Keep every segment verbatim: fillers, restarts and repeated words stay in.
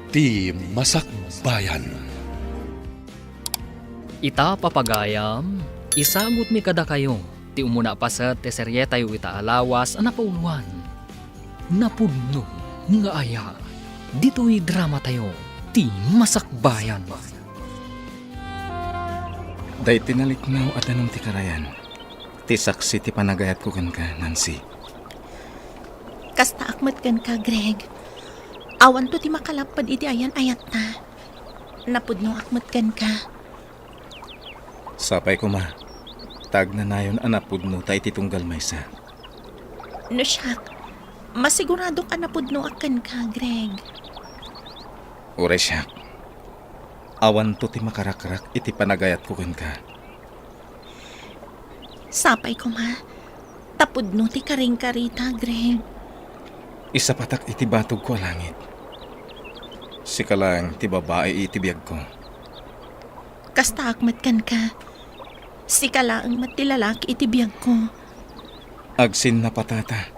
Ti Masakbayan. Ita, papagayam, isagutmi kadakayo ti umuna a paset ti serietayo ita a lawas a napauloan, Napudno nga Aya. Ditoy dramatayo, Ti Masakbayan. Daytoy naliknaw a danum ti karayan, ti saksi ti panagayatko kenka, Nancy. Kastaak met kenka, Greg. Awanto ti makalapped iti ayan-ayatta. Napudnoak met kenka. Sapay koma, ta agnanayon a napudnota iti tunggal maysa. No siak, masiguradok a napudnoak kenka, Greg. Uray siak, awanto ti makarakrak iti panagayatko kenka. Sapay koma, ta pudno ti karingkarita, Greg. Isapatak iti batogko a langit. Sika laeng ti babai iti biagko. Kastaak met kenka. Sika laeng met ti lalaki iti biagko. Agsinnapatata,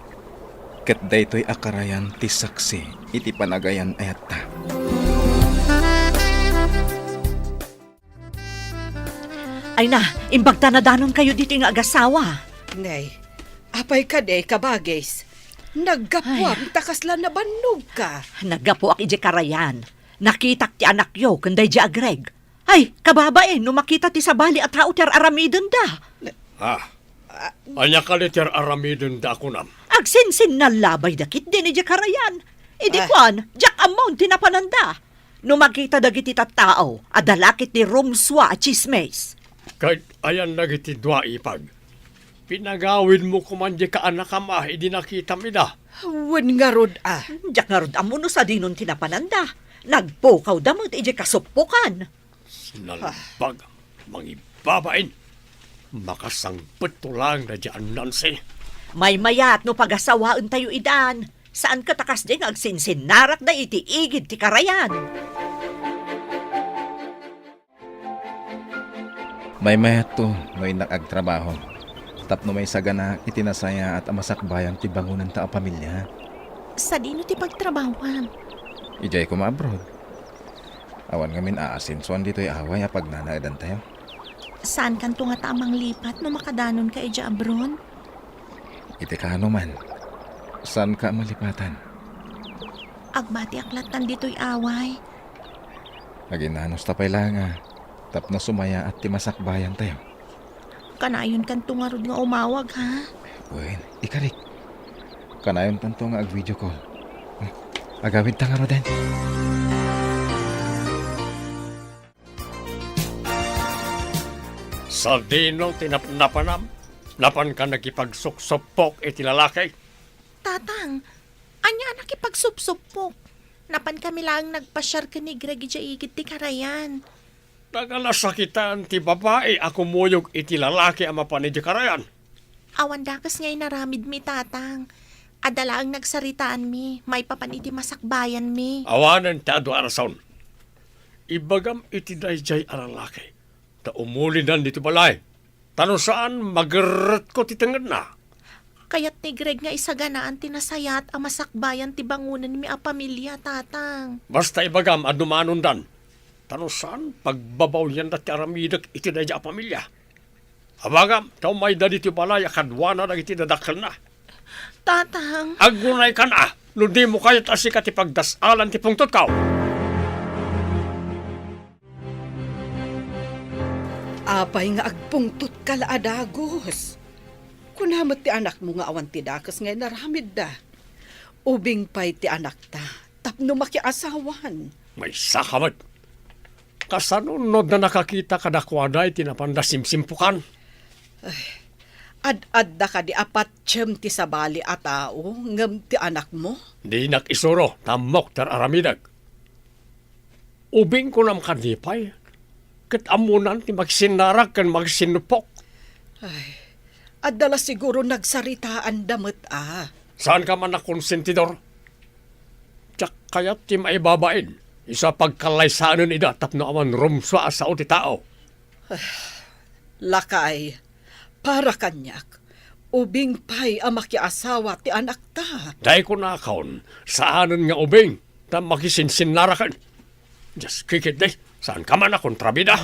ket daytoy a karayan ti saksi iti panagayan-ayatta. Ay na, imbagta na danonkayo ditoy nga agasawa. Nay, apay kadi, kabagis? Naggapuam Ay. ta kasla nabannogka. Naggapuak idiay karayan. Nakitak ti anakyo ken daydiay a Greg. Ay, kababain, no makita ti sabali a tao ti ar-aramidenda. Ah, ania kadi ti ar-aramidenda a kunam? Agsinsinnal labay da ketdin idiay karayan. Idi Ah. kuan, diak ammon ti napananda. No makita dagiti tattao, adda la ketdi rumsua a tsismis. Ket ayan dagiti dua ipag? Pinagawidmo koman diay kaanakam a idi nakitam ida. Wen ngarud a. Diak ngarud ammo no sadinon ti napananda. Nagpukawda met idiay kasuppokan. Nalbag, mangibabain. Makasangpetto laeng daydiay a Nancy. Maymayat no pagasawaentayo idan. Saan ket a kasdi nga agsinsinnarakda iti igid ti karayan. Maymayatto no innak agtrabaho, tapno maisaganaak iti nasayaat a masakbayan ti bangonenta a pamilia. Sadino ti pagtrabahoam? Idiay koma abroad. Awan ngamin aasensoan ditoy away a pagnanaedantayo. Saankanto ngata a manglipat no makadanonka idiay abroad? Iti kaano man, saanka a malipatan. Agbatiak lattan ditoy away. Aginanus ta pay laeng a tapno sumayaat ti masakbayantayo. Kanayonkanto ngarud nga umawag, ha? Wen, ikarik. Kanayontanto nga ag-video call. Agawidta ngaruden. Sadino ti napnapanam? Napanka nakipagsuksupok iti lalaki? Tatang, ania a nakipagsupsupok? Napankami laeng nagpasiar ken ni Greg idiay igid ti karayan. Naganasakitan ti babai a kumuyog iti lalaki a mapan idiay karayan. Awan dakes nga inaramidmi, Tatang. Adda laeng nagsaritaanmi maipapan iti masakbayanmi. Awanen ti adu a rason. Ibagam iti daydiay a lalaki, ta umulidan ditoy balay. Ta no saan, magerretko ti tengngedna. Kayat ni Greg nga isaganaan ti nasayaat a masakbayan ti bangonenmi a pamilia, Tatang. Basta ibagam a dumanondan. Ta no saan, pagbabawyanda ti aramidek iti daydiay a pamilia. Abagam, ta umayda ditoy balay a kaduana dagiti dadakkelna. Tatang. Agunaykan a, no dimo kayat a sika ti pagdas-alan ti pungtotko. Apay nga agpungtotka la a dagus? Kuna met ti anakmo nga awan ti dakes nga inaramidda. Ubing pay ti anakta tapno makiasawan. Maysaka met. Kasano no adda nakakita kadakuada iti napanda simsimpukan? Ay, ad-adda kadi a patiem ti sabali a tao ngem ti anakmo? Dinak isuro, ta ammok ti ar-aramidek. Ubing kunam kadi pay, ket ammonan ti maksinnarak ken maksinuppok. Ay, adda la siguro nagsaritaanda met a. Saanka man a konsentidor? Diak kayat ti maibabain, isu a pagkallaysaanen ida tapno awan rumsua a sao ti tao. Lakay, para kaniak, ubing pay a makiasawa ti anakta. Dayta kunakon, saanen nga ubing. Ta makisinsinnaraken. Dios, kikiddi, saan ka man a kontrabida?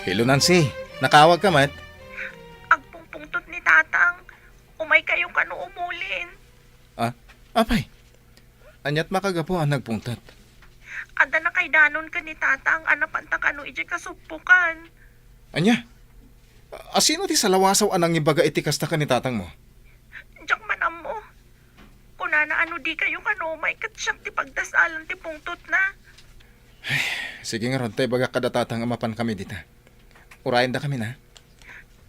Hello, Nancy. Nakaawag ka met? Agpungpungtot ni Tatang. Umay kayo kano umulin. Ah, apay. Aniat makagapu a nagpungtot? Adda nakaidanon ken ni Tatang a napanta kano idiay kasuppokan. Ania? A-, asino ti salawasaw a nangibaga iti kasta ken ni Tatangmo? Diak man ammo. Kunana a no di kayo kano umay ket siak ti pagdas-alan ti pungtotna. Sige ngarud, ta ibagak kada Tatang a mapan kami dita. Urayen da kami na.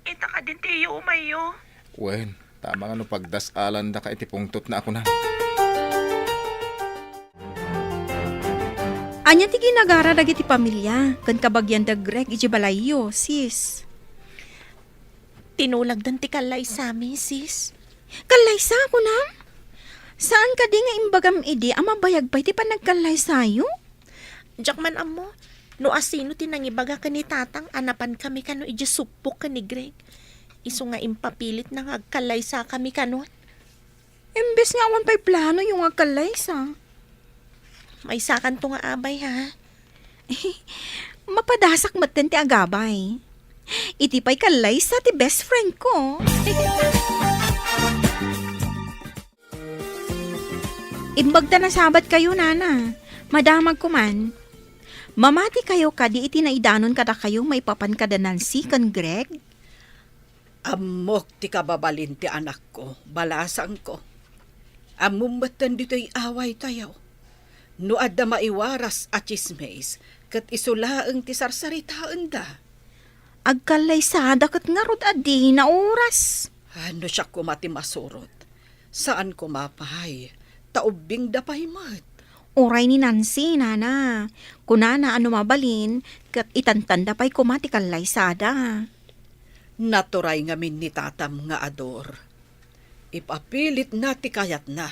Ita kadin ti iyo umayyo. Wen, tama nga no pagdas-alan da ka iti pungtotna a kunam. Ania ti ginagara dagiti pamilia ken kabagian da Greg idiay balayyo, sis? Tinulagdan ti kallaysami, sis. Kallaysa, kunam? Saan kadi nga imbagam idi a mabayag pay ti panagkallaysayo? Diak man ammo no asino ti nangibaga ken ni Tatang a napan kami kano idiay suppok ken ni Greg. Isu nga impapilitna nga agkallaysakami kano. Imbes nga awan pay planoyo nga agkallaysa. Maysakanto nga abay, ha? Mapadasak metten ti agabay. Iti pay kallaysa ti best friend ko. Imbag ta nasabat kayo, nana. Madamag ko man. Mamati kayo kadi iti naidanon kadakayo maipapan kada Nancy ken Greg? Ammok ti kababalin ti anakko, balasangko. Ammom metten ditoy awaytayo. No adda maiwaras a tsismis, ket isu laeng ti sarsaritaenda. Agkallaysada ket ngarud a dina oras. Ah, no siak koma ti masurot, saan koma pay, ta ubbingda pay met. Uray ni Nancy, nana. Kunana a no mabalin, ket itantanda pay koma ti kallaysada. Naturay ngamin ni tatam nga ador. Ipapilitna ti kayatna.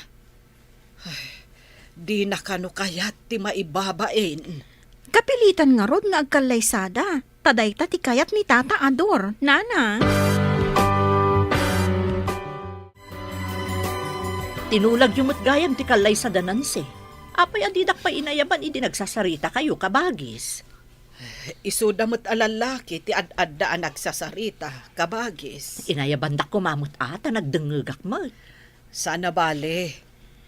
Ay, dina kano kayat ti maibabain. Kapilitan ngarud nga agkallaysada, ta dayta ti kayat ni Tata Ador, nana. Tinulagyo met gayam ti kallaysada, Nancy. Apay a didak pay inayaban idi nagsasarita kayo, kabagis? Isuda met a lallaki ti ad-adda a nagsasarita, kabagis. Inayabandak koma met a ta nagdengngegak met. Saan a bale.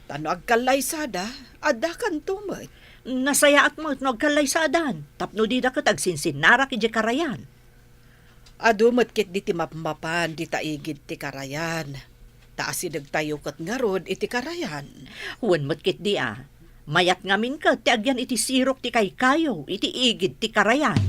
Ta no agkallaysada, addakanto met. Nasayaat met no agkallaysadan, tapno dida ket agsinsinnarak idiay karayan. Adu met ketdi ti mapmapan dita igid ti karayan. Ta asidegtayo ket ngarud iti karayan. Wen met ketdi a, mayat ngamin ket ti agyan iti sirok ti kaykayo iti igid ti karayan.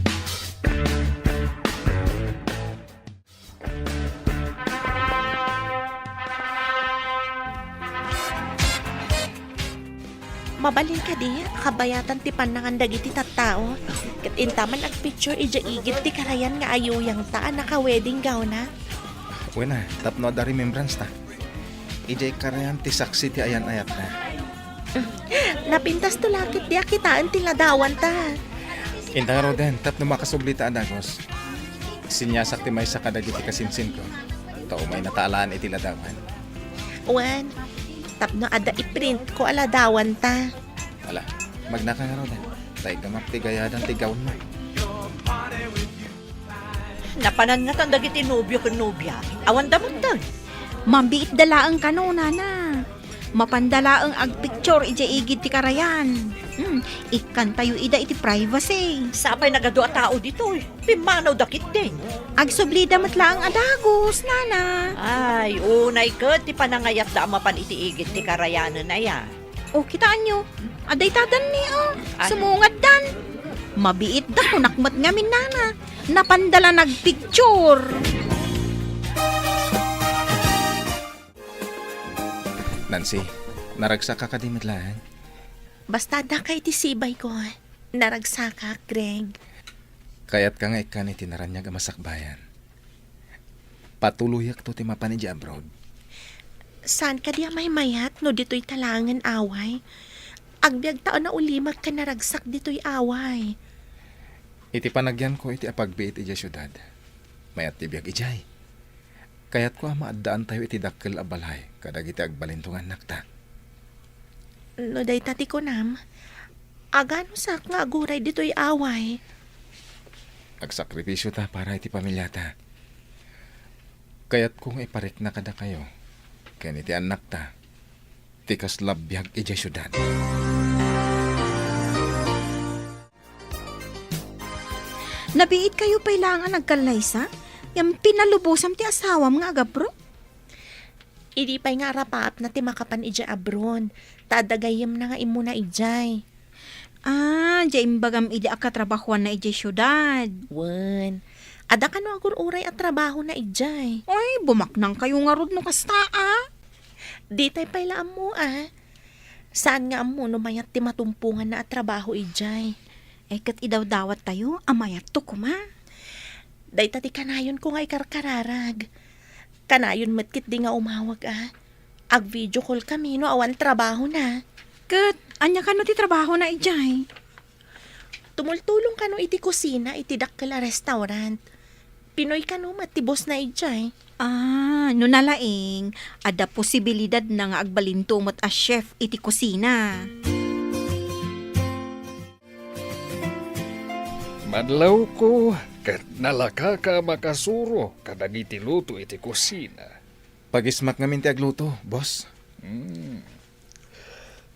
Mabalin kadi a kabayatan ti pannangan dagiti tattao, ket inta man agpicture idiay igid ti karayan nga ayuyangta a naka-wedding gown-na? Wen a, tapno adda remembrance ta. Idiay karayan ti saksi ti ayan-ayatna. Napintasto la ketdi a kitaen ti ladawanta. Inta ngaruden, tapno makasublita a dagus. Sinyasak ti maysa kadagiti kasinsinko. Ta umaynata a laeng iti ladawan. Wen, tapno adda iprintko a ladawanta. Ala, magnaka ngaruden. Ta iggamak ti gayadan ti gownmo. Napanan ngatan dagiti nobio ken nobia. Awanda metten. Mabiitda laeng kano, nana. Mapanda laeng agpicture idiay igid ti karayan. Hmm, ikkantayo ida iti privacy. Sapay nagadu a tao ditoy. Pimmanawda ketdin. Agsublida met laeng a dagus, nana. Ay, unay ket ti panangayatda a mapan iti igid ti karayanen aya. O, kitaenyo, adda ita danni, o. Ay. Sumungaddan. Mabiitda, kunak met ngamin, nana. Napanda la nagpicture. Nancy, naragsakka kadi met laeng? Basta addaka iti sibayko, naragsakak, Greg. Kayatka nga ikkan iti naraniag a masakbayan. Patuloyakto ti mapan idiay abroad. Saan kadi a maymayat no ditoyta laengen away? Agbiagta a naulimek ken naragsak ditoy away. Iti panagyanko iti apagbiit idiay siudad, mayat ti biag idiay. Kayatko a maaddaantayo iti dakkel a balay kadagiti agbalinto nga annakta. No dayta ti kunam, aganusak nga aguray ditoy away. Agsakripisiota para iti pamiliata. Kayatko nga iparikna kadakayo ken iti annakta ti kasla biag idiay siudad. Nabiit kayo pay laeng a nagkallaysa? Ngem pinalubosam ti asawam nga agabro? Idi pay nga arapaapna ti makapan idiay abroad, ta adda gayyemna nga immuna idiay. Ah, diay imbagam idi a katrabahoanna idiay siudad. Wen, adda kano agur-uray a trabahona idiay. Ay, bumaknang kayo ngarud no kasta, a. Ditay pay la ammo, a. Saan nga ammo no mayat ti matumponganna a trabaho idiay. Ay, ket idawdawattayo a mayatto koma. Dayta ti kanayonko nga ikarkararag. Kanayon met ketdi nga umawag, a. Ag-video call kami no awan trabahona. Ket ania kano ti trabahona idiay? Tumultulong kano iti kusina iti dakkel a restaurant. Pinoy kano met ti bossna idiay. Ah, no nalaing, adda posibilidadna nga agbalinto met a chef iti kusina. Madlawko, ket nalakaka a makasuro kadagiti luto iti kusina. Pagismak ngamin ti agluto, boss. Hmm.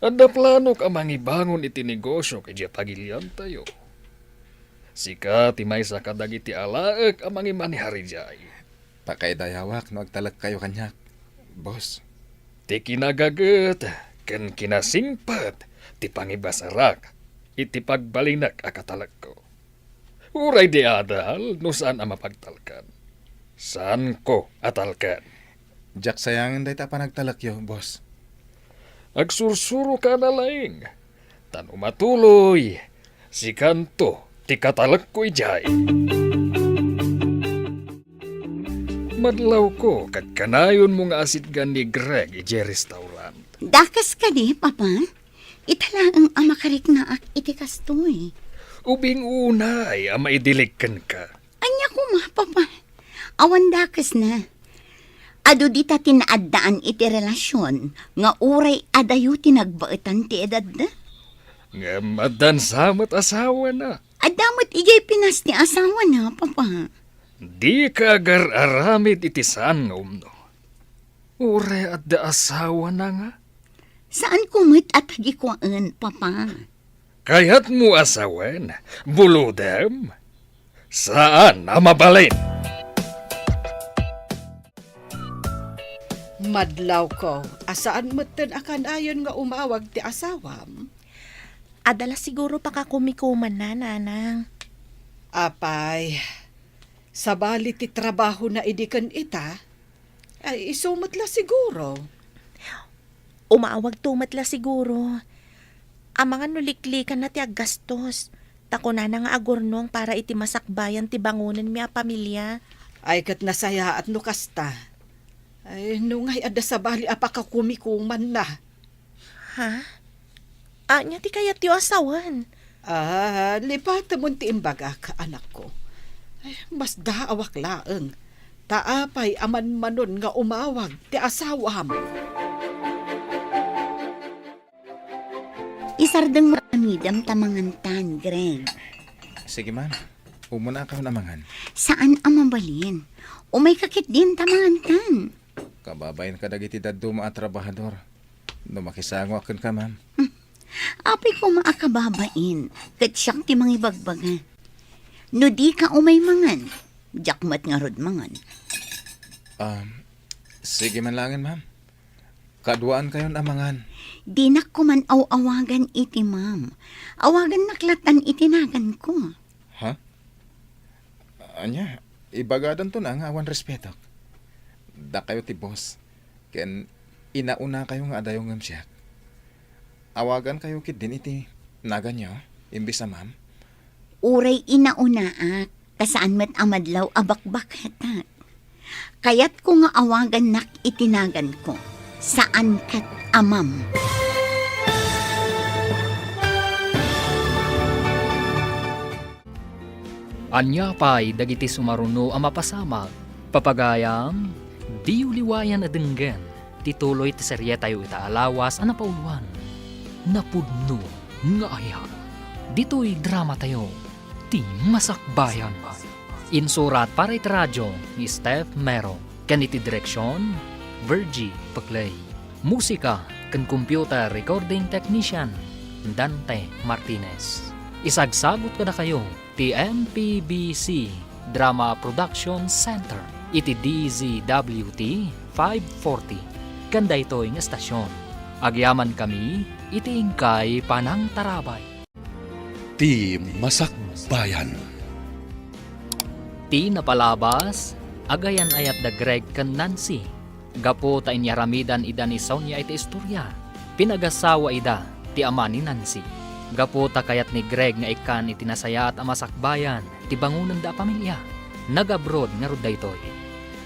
Adda planok a mangibangon iti negosiok idiay pagiliantayo. Sika ti maysa kadagiti alaek a mangimanehar idiay. Pakaidayawak no agtalekkayo kaniak, boss. Ti kinagaget ken kinasingpet ti pangibasarak iti pagbalinek a katalekko. Uray di adal no saan a mapagtalkan. Saanko a talkan. Diak sayangen dayta a panagtalekyo, boss. Agsursuroka a nalaing. Tan umatuloy, sikanto ti katalekko idiay. Madlawko, ket kanayonmo nga asitgan ni Greg idiay restaurant. Dakes kadi, Papa? Ita laeng a makariknaak iti kastoy. Ubing unay a maidilig kenka. Ania koma, Papa? Awan dakesna. Adu dita ti naaddaan iti relasion nga uray adayo ti nagbaetan ti edadda. Ngem addan sa met asawana. Adda met idiay Pinas ti asawana, Papa. Dika agar-aramid iti saan nga umno. Uray adda asawana nga? Saanko met a tagikuaen, Papa. Kayatmo a sawen, bulodem? Saan a mabalin. Madlawko, a saan metten a kanayon nga umawag ti asawam? Adda la siguro pakakumikumanna, Nanang. Apay, sabali ti trabahona idi ken ita? Ay, isu met la siguro. Umawagto met la siguro. Amangan no liklikanna ti aggastos. Ta kunana nga agurnong para iti masakbayan ti bangonenmi a pamilia. Ay, ket nasayaat no kasta. Ay, no ngay adda sabali a pakakumikumanna. Ha? Ania ti kayatyo a sawen? Ah, lipatemon ti imbagak, anakko. Ay, masdaawak laeng. Ta apay a manmanon nga umawag ti asawam? Isardeng mo aramidem ta mangantan, Greg. Sige, ma'am. Umuna kayon a mangan. Saan a mabalin. Umayka ketdin ta mangantan. Kababain kadagiti dadduma a trabahador. No makisangoak kenka, ma'am. Hmm. Apay koma a kababain, ket siak ti mangibagbaga. No dika umay mangan, diak met ngarud mangan. Um, sige man laengen, ma'am. Kaduaan kayon a mangan. Dinak koman aw-awagan iti ma'am. Awagannak latan iti naganko. Ha? Ania, ibagadanto na nga awan respetok. Dakayo ti boss, ken inaunakayo nga adayo ngem siak. Awagankayo ketdin iti naganyo, imbes a ma'am. Uray inaunaak, ta saan met a madlaw a bakbaketak. Kayatko nga awagannak iti naganko, saan ket a ma'am. Ania pay dagiti sumaruno a mapasamak? Papagayam, Diyo liwayan a denggen ti tuloy ti serietayo ita a lawas a napauluan, Napudno nga Ayat. Ditoy dramatayo, Ti Masakbayan. Insurat para iti radio ni Steph Mero, ken iti direksion, Virgie Peclay. Musika ken computer recording technician, Dante Martinez. Isagsagut kadakayo ti M P B C Drama Production Center iti D Z W T five forty, ken daytoy nga estasion, agyamankami iti inkay panangtarabay. Ti Masakbayan. Ti napalabas, agayan-ayat da Greg ken Nancy. Gapu ta inyaramidan ida ni Sonia iti istoria, pinagasawa ida ti ama ni Nancy. Gapu ta kayat ni Greg nga ikkan iti nasayaat a masakbayan ti bangonenda a pamilia, nag-abroad ngarud daytoy.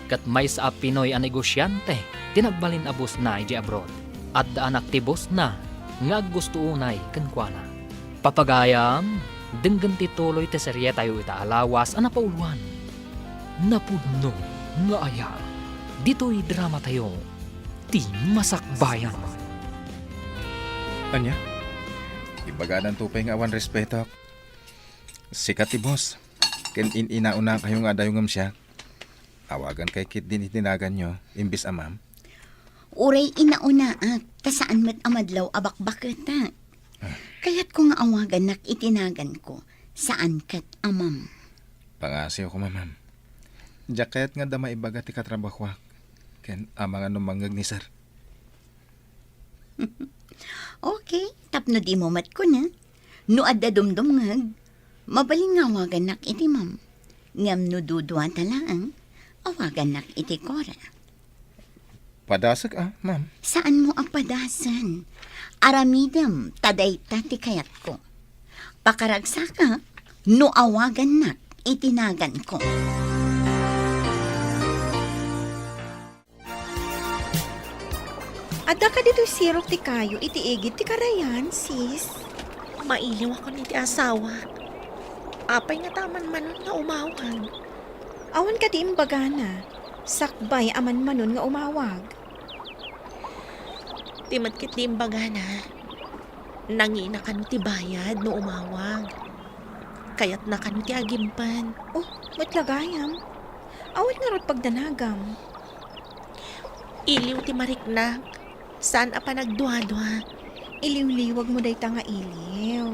Ket maysa a Pinoy a negosiante ti nagbalin a boss-na idiay abroad. Adda anak ti boss-na nga aggusto unay kenkuana. Papagayam, denggen ti tuloy ti serietayo ita a lawas a napauluan, Napudno nga Ayat. Ditoy dramatayo, Ti Masakbayan. Ania? Ibagadanto pay nga awan respeto. Sika ti boss, ken in-inaunakayo nga adayo ngem siak. Awagankayo ketdin iti naganyo, imbes a ma'am. Uray inaunaak, ta saan met a madlaw a bakbaketak. Ah. Kayatko nga awagannak iti naganko, saan ket a ma'am. Pangasiwko, ma'am. Diak kayat nga adda maibaga ti katrabahoak, ken amangan no mangngeg ni sir. Okay, tapno dimo met kuna. No adda dumdumngeg, mabalin nga awagannak iti ma'am. Ngem no duduata laeng, awagannak iti Cora. Padasek a, ma'am. Saanmo a padasen. Aramidem ta dayta ti kayatko. Pakaragsaka no awagannak iti naganko. Adda kadi toy sirok ti kayo iti igid ti karayan, sis? Mailiwakon iti asawa. Apay ngata a manmanon nga umawag? Awan kadi imbagana. Sakbay a manmanon nga umawag. Ti met ket ti imbagana. Nangina kano ti bayad no umawag. Kayatna kano ti agimpen. Oh, met la gayam. Awan ngarud pagdanagam. Iliw ti mariknak. Saan a panagduadua. Iliwliwag mo dayta nga iliw.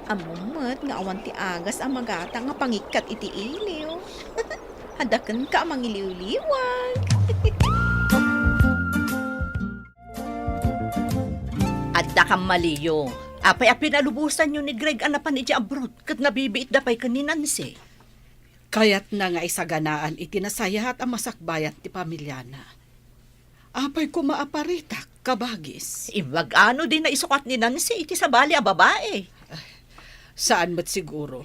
Ammom met nga awan ti agas a magata nga pangikkat iti iliw. Adda kenka a mangiliwliwag. Adda kammaliyo. Apay a pinalubosanyo ni Greg a napan idiay abroad ket nabibiitda pay ken ni Nancy? Kayatna nga isaganaan iti nasayaat a masakbayan ti pamilyana. Apay koma a paritak, kabagis? Imbag-ano di naisukat ni Nancy iti sabali a babae? Saan met siguro.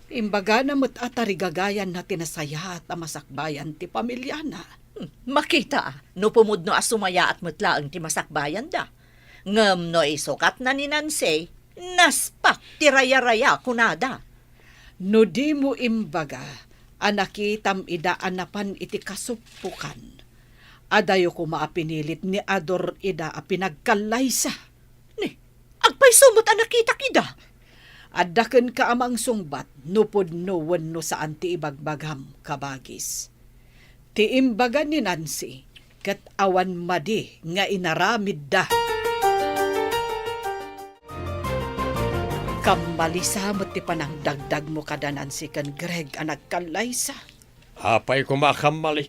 Imbagana met a tarigagayanna ti nasayaat a masakbayan ti pamilyana. Hmm, makita, no pumudno a sumayaat met laeng ti masakbayanda. Ngem no isukatna ni Nancy, naspak ti rayaraya, kunada. No dimo imbaga a nakitam ida a napan iti kasuppokan, adayo koma a pinilit ni Ador ida a pinagkallaysa. Ni, agpayso met a nakitak ida. Adda kenka a mangsungbat no pudno wenno saan ti ibagbagam, kabagis. Ti imbaga ni Nancy, ket awan madi nga inaramidda. Kammalisa met ti panangdagdagmo kada Nancy ken Greg a nagkallaysa. Apay koma a kammali?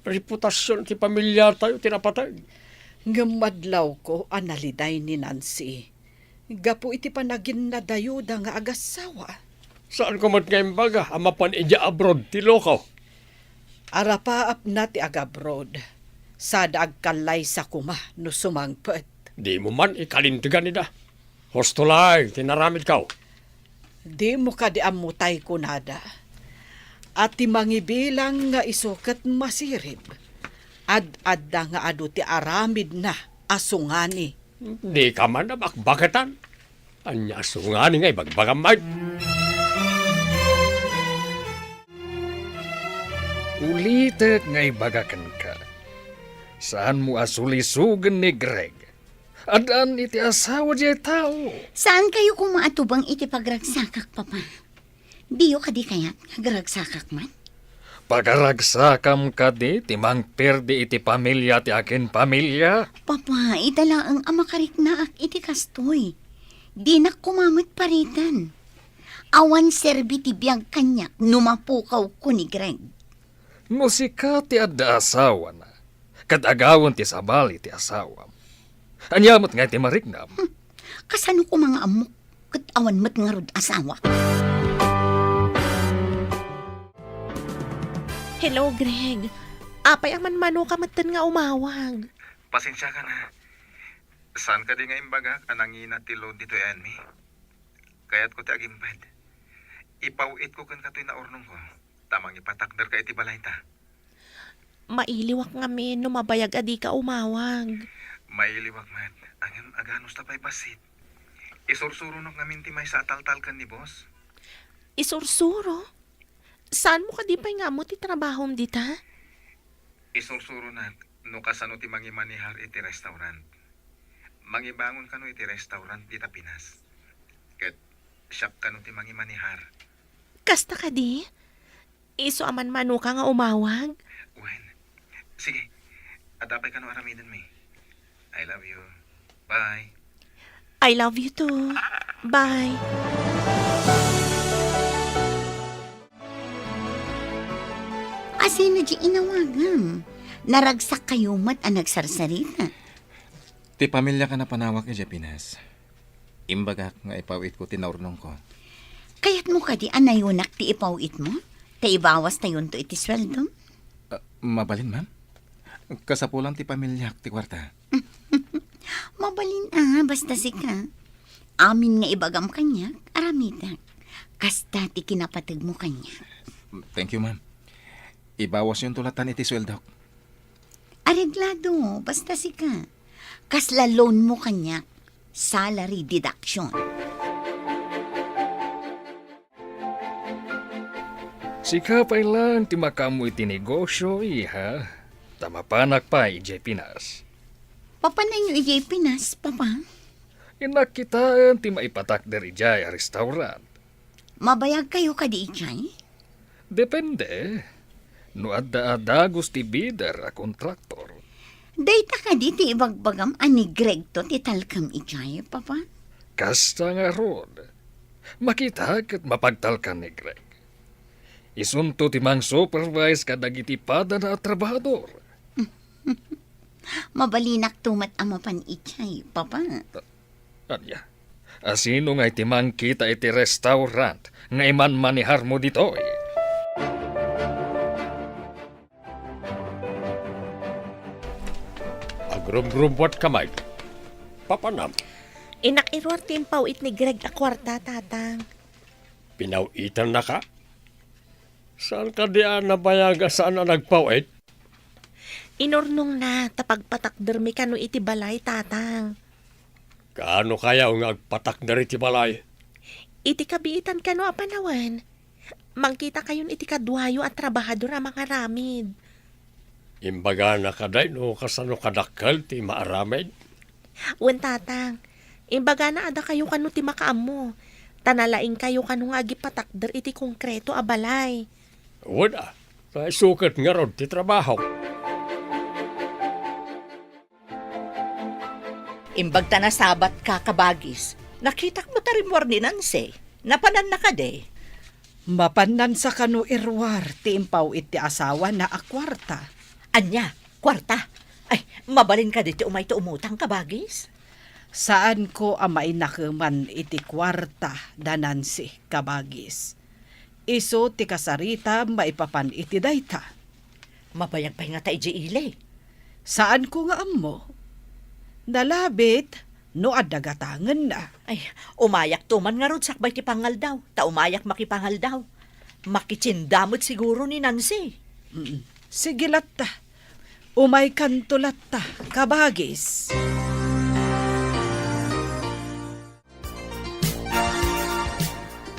Reputasion ti pamilyatayo ti napateg. Ngem madlawko a naliday ni Nancy gapu iti panaginnadayuda nga agassawa. Saanko met nga imbaga a mapan idiay abroad ti loko? Arapaapna ti agabroad, sada agkallaysa koma no sumangpet. Dimo man ikalintegan ida. Husto laeng ti naramidko. Dimo kadi ammo tay kunada a ti mangibilang nga isu ket masirib, ad-adda nga adu ti aramidna a sungani. Dika man a bakbaketan. Ania a sungani nga ibagbagam met? Ulitek nga ibaga kenka, saanmo a sulisogen ni Greg. Addaan iti asawa diay tao. Saan kayo koma a tubeng iti pagragsakak, Papa? Diyo kadi kayat nga agragsakak man? Pagaragsakam kadi ti mangperdi iti pamilia ti akin pamilia? Papa, ita laeng a makariknaak iti kastoy. Dinak koma met pariten. Awan serbi ti biag kaniak no mapukawko ni Greg. No sika ti adda asawana, ket agawen ti sabali ti asawam, ania met ngay ti mariknam? Hmm. Kasano koma nga ammok ket awan met ngarud asawa? Hello, Greg. Apay a manmanoka metten nga umawag? Pasensiaka na. Saan kadi nga imbagak a nangina ti load ditoy ayanmi? Kayatko ti agimped. Ipaw-itko kenka toy naurnongko, ta mangipatakderka iti balayta. Mailiwak ngamin no mabayag a dika umawag. Mailiwak met, ngem aganusta pay bassit. Isursuronok ngamin ti maysa a taltal ken ni boss. Isursuro? Saanmo kadi pay nga ammo ti trabahom dita? Isursuronak no kasano ti mangimanehar iti restaurant. Mangibangon kano iti restaurant dita Pinas. Ket siak kano ti mangimanehar. Kasta kadi? Isu a manmanoka nga umawag? Wen. Sige. Adda pay kano aramidenmi. I love you. Bye. I love you too. Bye. Asino di inawagam? Naragsak kayo met a nagsarsarita. Ti pamiliak a napanawak idiay Pinas. Imbagak nga ipaw-itko ti naurnongko. Kayatmo kadi a nayunak ti ipaw-itmo? Ta ibawastayonto iti sueldom? Ah, mabalin, ma'am. Kasapulan ti pamiliak ti kuarta. Mabalin a, basta sika. Amin nga ibagam kaniak, aramidak. Kasta ti kinapategmo kaniak. Thank you, ma'am. Ibawasyonto latan iti sueldok. Areglado, basta sika. Kasla loan mo kaniak, salary deduction. Sika pay laeng ti makaammo iti negosio, iha. Ta mapanak pay idiay Pinas. Papananyo idiay Pinas, Papa? Innak kitaen ti maipatakder idiay a restaurant. Mabayag kayo kadi idiay? Depende. No adda a dagus ti bidder a kontraktor. Dayta kadi ti ibagbagam a ni Gregto ti talkem idiay, Papa? Kasta ngarud. Makita ket mapagtalkan ni Greg. Isunto ti mang-supervise kadagiti padana a trabahador. Mabalinakto met a mapan idiay, Papa. Ania, asino nga iti mangkita iti restaurant nga imanmaneharmo ditoy? Agrumrumbuat ka, Mike. Papanam? Innak iruar ti impaw-it ni Greg a kuarta, Tatang. Pinaw-itannaka? Saan kadi a nabayag a saan a nagpaw-it? Inurnongna ta pagpatakdermi kano iti balay, Tatang. Kaano kayaw nga agpatakder iti balay? Iti kabiitan kano a panawen, mangkita kayon iti kaduayo a trabahador a mangaramid. Imbagana kadi no kasano kadakkel ti maaramid? Wen, Tatang. Imbagana a dakayo kano ti makaammo, ta nalaingkayo kano nga agipatakder iti konkreto a balay. Wen a, ta isu ket ngarud ti trabahok. Imbag ta nasabatka, kabagis, nakitak met a rimmuar ni Nancy. Napananna kadi? Mapan Nancy kano iruar ti impaw-it ti asawana a kuarta. Ania? Kuarta? Ay, mabalin kadi ti umayto umutang, kabagis? Saanko a mainakeman iti kuarta da Nancy, kabagis. Isu ti kasaritam maipapan iti dayta. Mabayag pay ngata idiay ili? Saanko nga ammo. Nalabit no adda gatangenna. Ay, umayakto man ngarud sakbay ti pangaldaw, ta umayak makipangaldaw. Makitienda met siguro ni Nancy. Mm. Sige latta. Umaykanto latta, kabagis.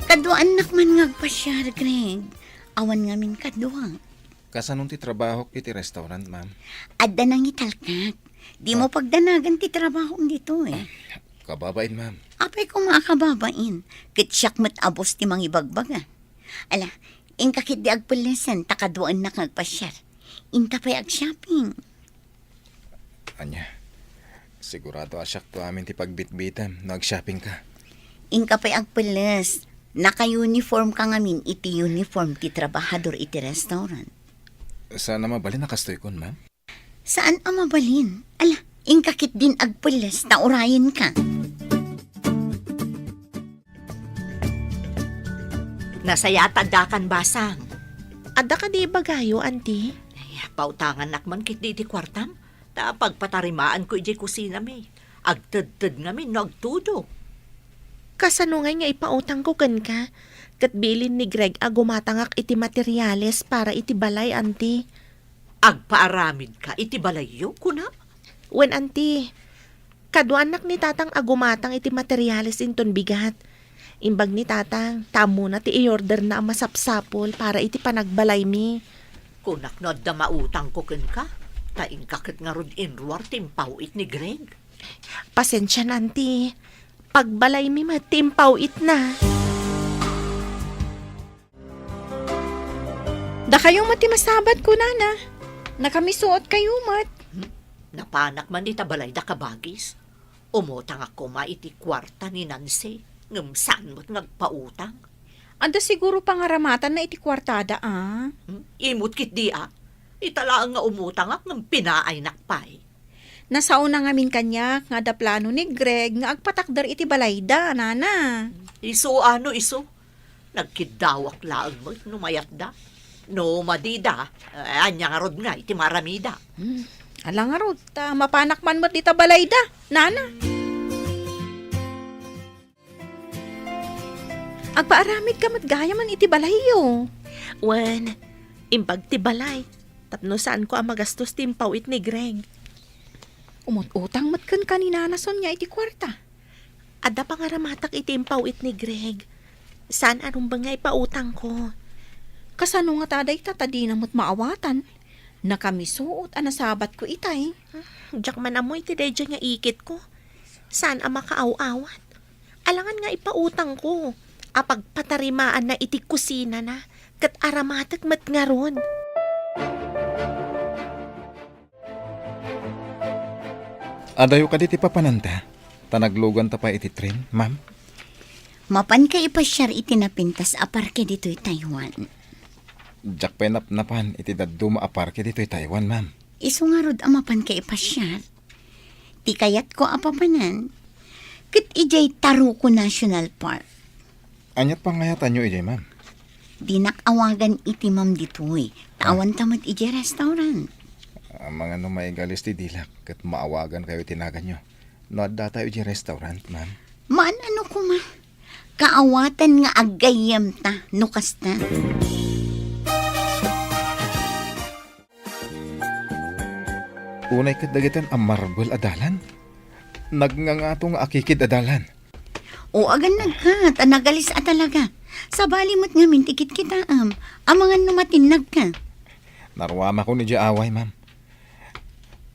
Kaduaannak man nga agpasiar, Greg. Awan ngamin kadua. Kasanon ti trabahok iti restaurant, ma'am? Adda nangitalkak. Dimo Ah. pagdanagan ti trabahom ditoy. Kababain, ma'am. Apay koma a kababain, ket siak met a boss ti mangibagbaga. Ala, inka ketdi agpellesen ta kaduaennak nga agpasiar. Inta pay agshopping. Ania, sigurado a siakto amin ti pagbitbitem no agshoppingka. Inka pay agpelles. Naka-uniformka ngamin iti uniform ti trabahador iti restaurant. Saan a mabalin a kastoykon, ma'am? Saan a mabalin? Ala, inka ketdin agpelles ta urayenka. Nasayaat addakan, basang. Adda kadi ibagayo, anti? Ay, pautangannak man ketdi iti kuartam. Ta pagpatarimaanko idiay kusinami. Agtedted ngamin no agtudo. Kasano ngay nga ipautangko kenka? Ket bilin ni Greg a gumatangak iti materiales para iti balay, anti. Agpaaramidka iti balayyo, kuna? Wen, anti. Kaduanak ni Tatang a gumatang iti materiales inton bigat. Imbag ni Tatang, ta ammona ti i-orderna a masapsapul para iti panagbalaymi. Kunak no adda mautangko kenka, ta inka ket ngarud inruar ti impaw-it ni Greg. Pasensian, anti. Pagbalaymi met ti impaw-itna. Dakayo met ti masabat, kunana. Nakamisuot kayo met. Hmm? Napanak man ita balayda, kabagis. Umutangak koma iti kuarta ni Nancy, ngem saan met nga agpautang. Adda siguro pangaramatanna iti kuartada, a? Hmm? Imot ketdi, a? Ita laeng nga umutangak ngem pinaaynak pay. Nasaona ngamin kaniak nga adda plano ni Greg nga agpatakder iti balayda, nana. Isu a no isu? Nagkiddawak laeng met no mayatda. No madida, eh, ania ngarud ngay ti maaramida? Hmm, ala ngarud, ta mapanak man met dita balayda, nana. Agpaaramidka met gayamen iti balayyo. Wen, imbag ti balay, tapno saanko a magastos ti impaw-it ni Greg. Umut-utang met kenka ni Nana Sonia iti kuarta. Adda pangaramatak iti impaw-it ni Greg. Saan a rumbeng nga ipautangko. Kasano ngata dayta ta dina met maawatan? Nakamisuot a nasabatko itay. Ah, diak man ammo iti daydiay nga ikitko. Saan a makaaw-awat. Alangan nga ipautangko a pagpatarimaanna iti kusinana, ket aramatek met ngarud. Adayo kadi ti papananta, ta nagluganta pay iti tren, ma'am? Mapanka ipasiar iti napintas a parke ditoy Taiwan. Diak pay napnapan iti dadduma a parke ditoy Taiwan, ma'am. Isu ngarud a mapanka ipasiar. Ti kayatko a papanan, ket idiay Taruco National Park. Ania't pangayatanyo idiay, ma'am? Dinak awagan iti ma'am ditoy. Ta Ah. awanta met idiay restaurant. Amangan no maigalis ti dilak, ket maawagankayo iti naganyo. No addatayo idiay restaurant, ma'am? Maan-ano koma. Kaawatan nga aggayyemta no kasta. Unay ket dagiti a marbel a dalan. Nagngangato nga akikid a dalan. O, agannagka, ta nagalis a talaga. Sabali met ngamin ti kitkitaem. Amangan no matinnagka. Naruamakon idiay away, ma'am.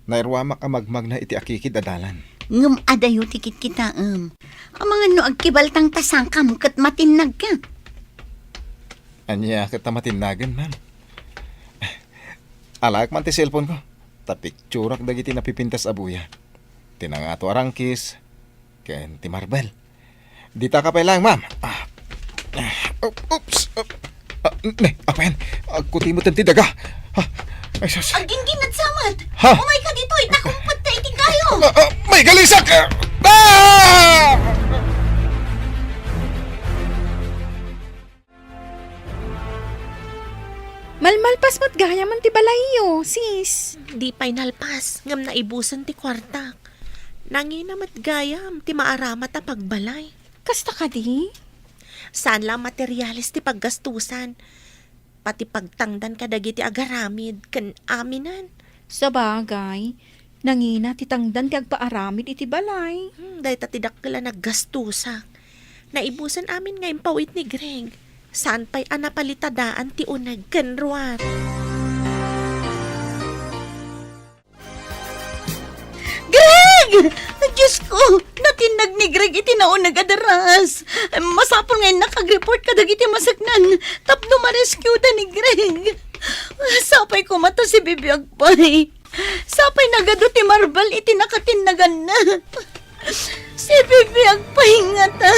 Nairuamak a magmagna iti akikid a dalan. Ngem adayo ti kitkitaem. Amangan no agkibaltang ta sakam ket matinnagka. Ania ket ta matinnagen, ma'am? Alaek man ti cellphone ko. Ta picturak dagiti napipintas a buya. Ti nangato a rangkis, ken ti marbel. Ditaka pay laeng, ma'am. Ah. Ah, op-, oops. Op-, ah, ne, apayan. Agkuti met ti daga. Ah, ay, sus. Aggingginnad sa met. Ha? Umayka ditoy, ta kumpet ta iti kayo. Ah, ah, maigalisak! Ah! Malmalpas met gayamen ti balayyo, sis. Di pay nalpas, ngem naibusen ti kuartak. Nangina met gayam ti maaramat a pagbalay. Kasta kadi? Saan la a materiales ti paggastusan. Pati pagtangdan kadagiti agaramid ken aminen. Sabagay, nangina ti tangdan ti agpaaramid iti balay. Hmm, dayta ti dakkel a naggastusak. Naibusen amin nga impaw-it ni Greg. Saan pay a napalitadaan ti uneg ken ruar. Diyos ko, natinnag ni Greg iti nauneg a deras. Masapul nga innak agreport kadagiti maseknan tapno ma-rescueda ni Greg. Sapay koma ta sibibiag pay. Sapay nagadu ti marbel iti nakatinnaganna. Sibibiag pay ngata.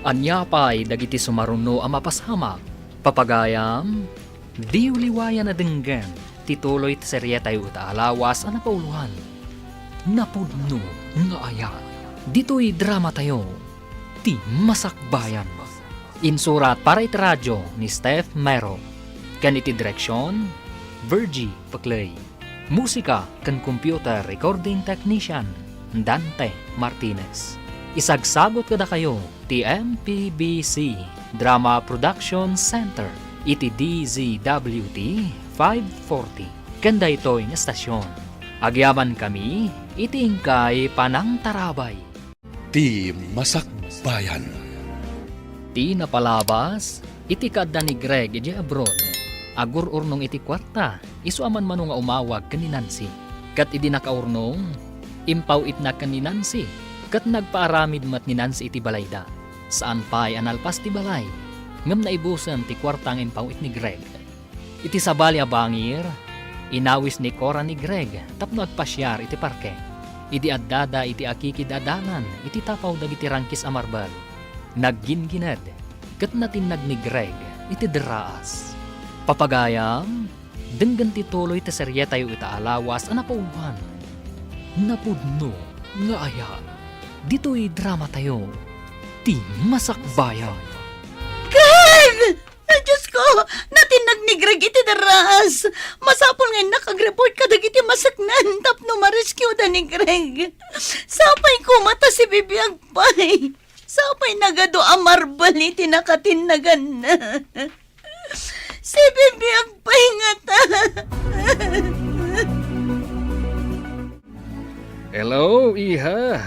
Ania pay dagiti sumaruno a mapasamak? Papagayam, diyo liwayan a denggen ti tuloy ti serietayo ita a lawas a napauloan, Napudno nga Ayat. Ditoy dramatayo, Ti Masakbayan. Insurat para iti radio ni Steph Mero, ken iti direksion, Virgie Peclay. Musika ken computer recording technician, Dante Martinez. Isagsagut kadakayo ti M P B C Drama Production Center iti D Z W T five forty ken daytoy nga estasion. Agyamankami iti inkay panangtarabay. Ti Masakbayan. Ti napalabas, iti kaadda ni Greg idiay abroad, agur-urnong iti kuarta, isu a manmano nga umawag ken ni Nancy. Ket idi nakaurnong, impaw-itna ken ni Nancy, ket nagpaaramid met ni Nancy iti balayda. Saan pay a nalpas ti balay, ngem naibusen ti kuarta nga impaw-it ni Greg. Iti sabali a bangir, inawis ni Cora ni Greg tapno agpasiar iti parke. Idi addada iti akikid a dalan iti tapaw dagiti rangkis a marbel, naggingined ket natinnag ni Greg iti derraas. Papagayam, denggen ti tuloy ti serietayo ita a lawas a napauloan, Napudno nga Ayat. Ditoy dramatayo, Ti Masakbayan. Greg! Ay, Diyos ko! Natinnag ni Greg iti derraas! Masapul nga innak agreport kadagiti maseknan tapno ma-rescueda ni Greg. Sapay koma ta sibibiag pay. Sapay nagadu a marbel iti nakatinnaganna. Sibibiag pay ngata. Hello, iha.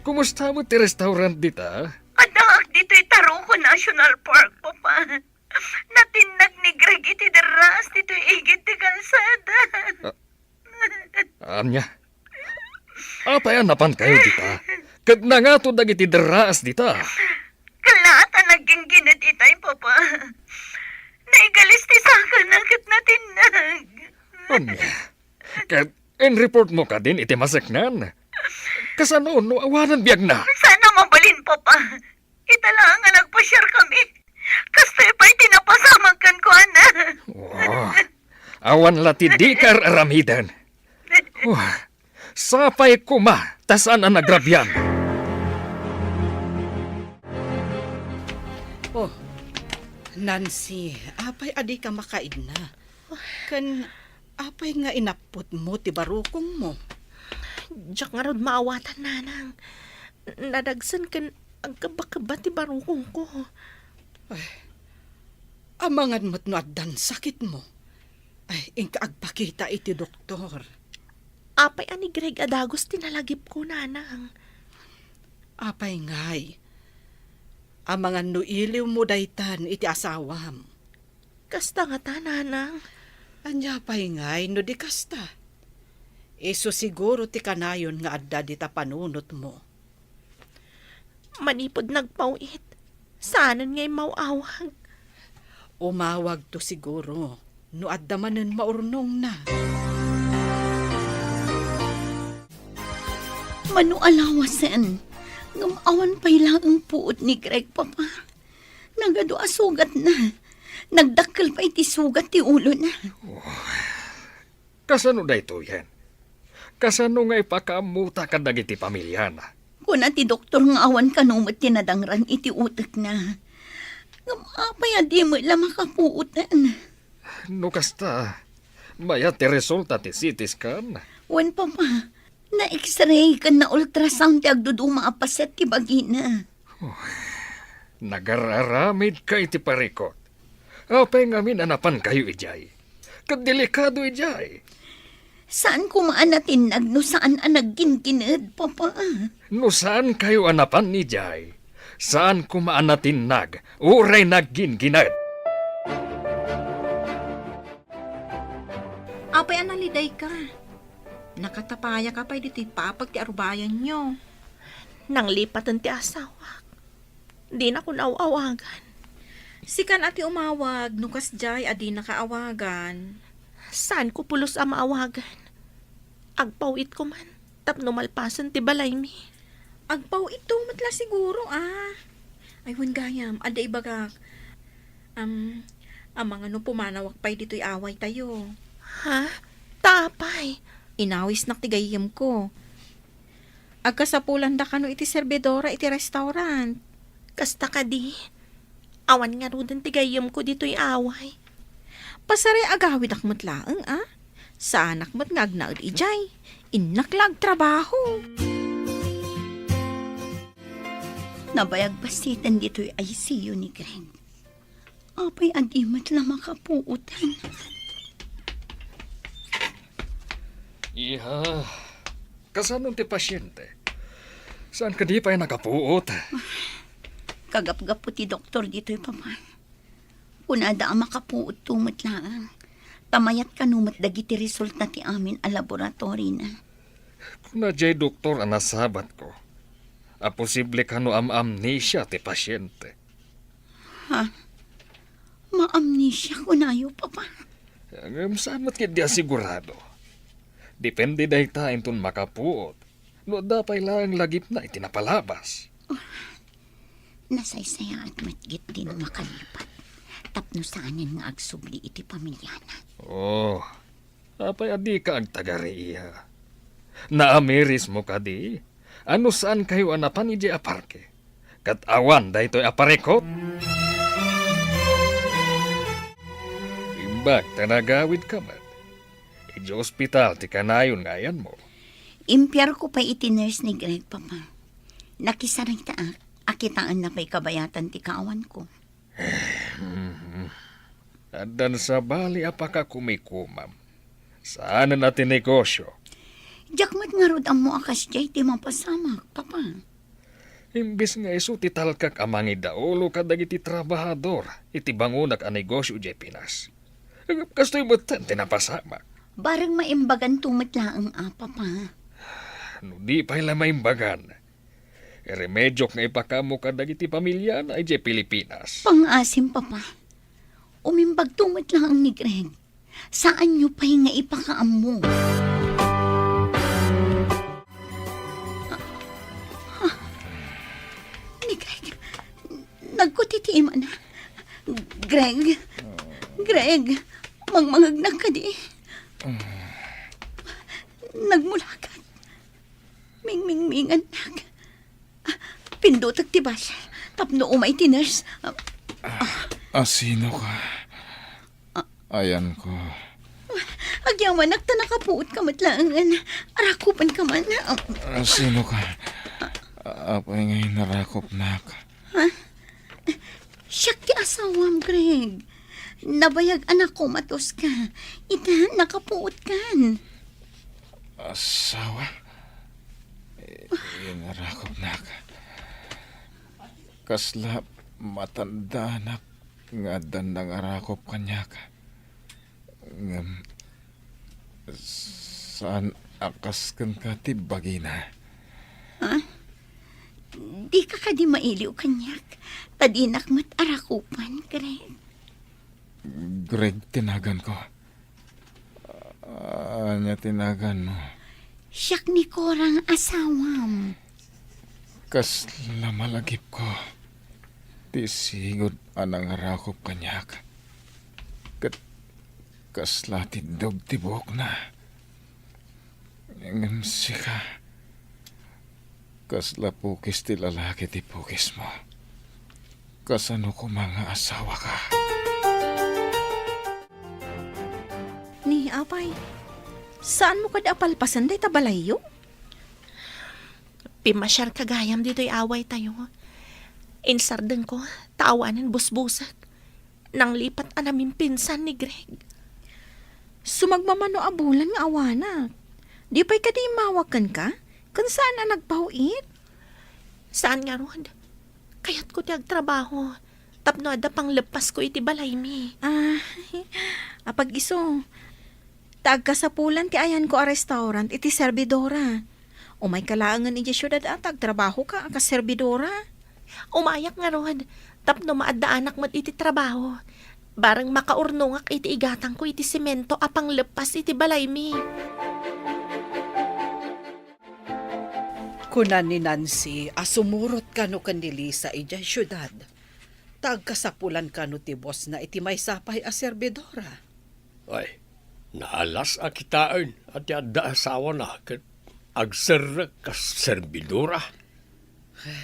Kumusta met ti restaurant dita? Addaak ditoy Taruco National Park, Papa. Natinnag ni Greg iti derraas ditoy igid ti kalsada. Ah, ania? Apay a napankayo dita? Ket nangato dagiti derraas dita? Kalaat a naggingined itay, Papa. Naigalis ti sakana ket natinnag. Ania? Ket inreport mo kadin iti maseknan? Kasano no awanan biagna? Saan a mabalin, Papa. Ita laeng nga nagpasiar kami. Kastoy pay ti napasamak kenkuana. Oh, awan la ti dika ar-aramiden. Oh, sapay koma ta saan a nagrabian. Oh, Nancy, apay a dika makaidna? Ken apay nga inapputmo ti barukongmo? Diak ngarud maawatan, Nanang. Nadagsen ken agkebba-kebba ti barukongko. Ay, amangan met no addan sakitmo. Ay, inka agpakita iti doktor. Apay a ni Greg a dagus ti nalagipko, Nanang? Apay ngay? Amangan no iliwmo daytan iti asawam. Kasta ngata, Nanang. Ania pay ngay no di kasta? Isu siguro ti kanayon nga adda dita panunotmo. Manipud nagpaw-it, saanen nga immaw-awag. Umawagto siguro no adda manen maurnongna. Mano a lawasen, ngem awan pay laeng puot ni Greg, Papa. Nagadu a sugatna. Nagdakkel pay ti sugat ti ulona. Kasano daytoyen? Kasano nga ipakaammota kadagiti pamiliana? Kuna ti doktor nga awan kano met ti nadangran iti utekna. Ngem apay a di met la makapuoten? No kasta, mayat ti resulta ti C T scan? Wen, Papa. Na-X-ray ken na-ultrasound ti agduduma a paset ti bagina. Oh, nagar-aramidka iti parikut. Apay ngamin a napankayo idiay? Ket delikado idiay. Saan koma a natinnag no saan a naggingined, Papa. No saankayo a napan idiay, saan koma a natinnag uray naggingined. Apay a nalidayka? Nakatapayaka pay ditoy papag ti arubayanyo. Nanglipaten ti asawak. Dinakon aw-awagan. Sikan a ti umawag no kasdiay a dinaka awagan. Saanko pulos a maawagan. Agpaw-itko man tapno malpasen ti balaymi. Agpaw-itto met la siguro, a. Ay, wen gayam, adda ibagak. Am, amangan no pumanawak pay ditoy awaytayo. Ha? Ta apay? Inawisnak ti gayyemko. Agkasapulandaka no iti serbidora iti restaurant. Kasta kadi? Awan ngaruden ti gayyemko ditoy away. Pasaray agawidak met laeng, a? Saanak met nga agnaed idiay. Innak la agtrabaho. Nabayag basiten ditoy I C U ni Greg. Apay a di met la makapuotan? Iha, kasano ti pasyente? Saan kadi pay nakapuot? Kagapgapu ti doktor ditoy, Papa. Kunada a makapuotto met laeng. Ta mayat kano met dagiti resulta ti amin a laboratory na. Kuna jay doktor a nasabatko a posible kano am-amnesia ti pasyente. Ha? Maamnesia kunayo, Papa? Ngem saan met ketdi a sigurado. Depende dayta inton makapuot no adda pay laeng lagipna iti napalabas. Nasaysayaat met ketdi no makalipat tapno saanen nga agsubli iti pamiliana. Oh, apay a dika agtagari, iha? Naamirismo kadi? A no saankayo a napan idiay a parke, ket awan daytoy a parikut? Imbag ta nagawidka met, idiay ospital ti kanayon nga ayanmo. Impiarko pay iti nurse ni Greg, Papa. Nakisaritaak a kitaenna pay kabayatan ti kaawanko. Addan sabali a pakakumikomam. Saanen a ti negosio. Diak met ngarud ammo a kasdiay ti mapasamak, Papa. Imbes nga isu ti talkak a mangidaulo kadagiti trabahador iti bangonak a negosio idiay Pinas. Kastoy metten ti napasamak. Bareng maimbaganto met laeng a, Papa. No di pay la maimbagan, iremediok nga ipakaammo kadagiti pamiliana idiay Pilipinas. Pangngaasim, Papa. Umimbagto met laeng ni Greg. Saanyo pay nga ipakaammo. Ah, ah, ni Greg, nagkutitiiman. Greg, Greg, mangmangegnak kadi. Nagmulakat. Mingmingmingannak. Ah, pindutek ti bus tapno umay ti nurse. Ah, Ah, sino ka? Ah. Ayanko. Agyamanak ta nakapuot ka met laengen. Arakupan ka man. Ah. Ah, sino ka? Apay nga inarakupnak? Ha? Siak ti asawam, Greg. Nabayag a nakomatos ka. Ita, nakapuot kan. Asawa? I-, inarakupnak. Kasla matandaanak nga addan nangarakup kaniak. Ngem, saan a kas kenka ti bagina. Ha? Dika kadi mailiw kaniak, ta dinak met arakupan, Greg. Greg ti naganko. Ania ti naganmo? Siak ni Cora nga asawam. Kasla malagipko ti sigud a nangarakup kaniak. Ket kasla tiddog ti buokna. Ngem sika, kasla pukis ti lalaki ti pukismo. Kasano koma nga asawaka? Ni, apay, saanmo kadi a palpasen dayta balayyo? Pimmasiarka gayam ditoy awaytayo. Insardengko, ta awanen busbusek. Nanglipat a namimpinsan ni Greg. Sumagmamano a bulan nga awanak. Di pay kadi immawag kenka? Ken saan a nagpaw-it? Saan ngarud. Kayatko ti agtrabaho tapno adda pangleppasko iti balaymi. Ah, apag-isu. Ta agkasapulan ti ayanko a restaurant iti serbidora. Umayka laengen idiay siudad a ta agtrabahoka a kas serbidora. Umayak ngarud, tapno maaddaanak met iti trabaho. Bareng makaurnongak iti igatangko iti semento a pangleppas iti balaymi. Kuna ni Nancy a sumurot kano ken ni Lisa idiay siudad, ta agkasapulan kano ti bosna iti maysa pay a serbidora. Ay, naalas a kitaen a ti adda asawana ket agserrek kas serbidora.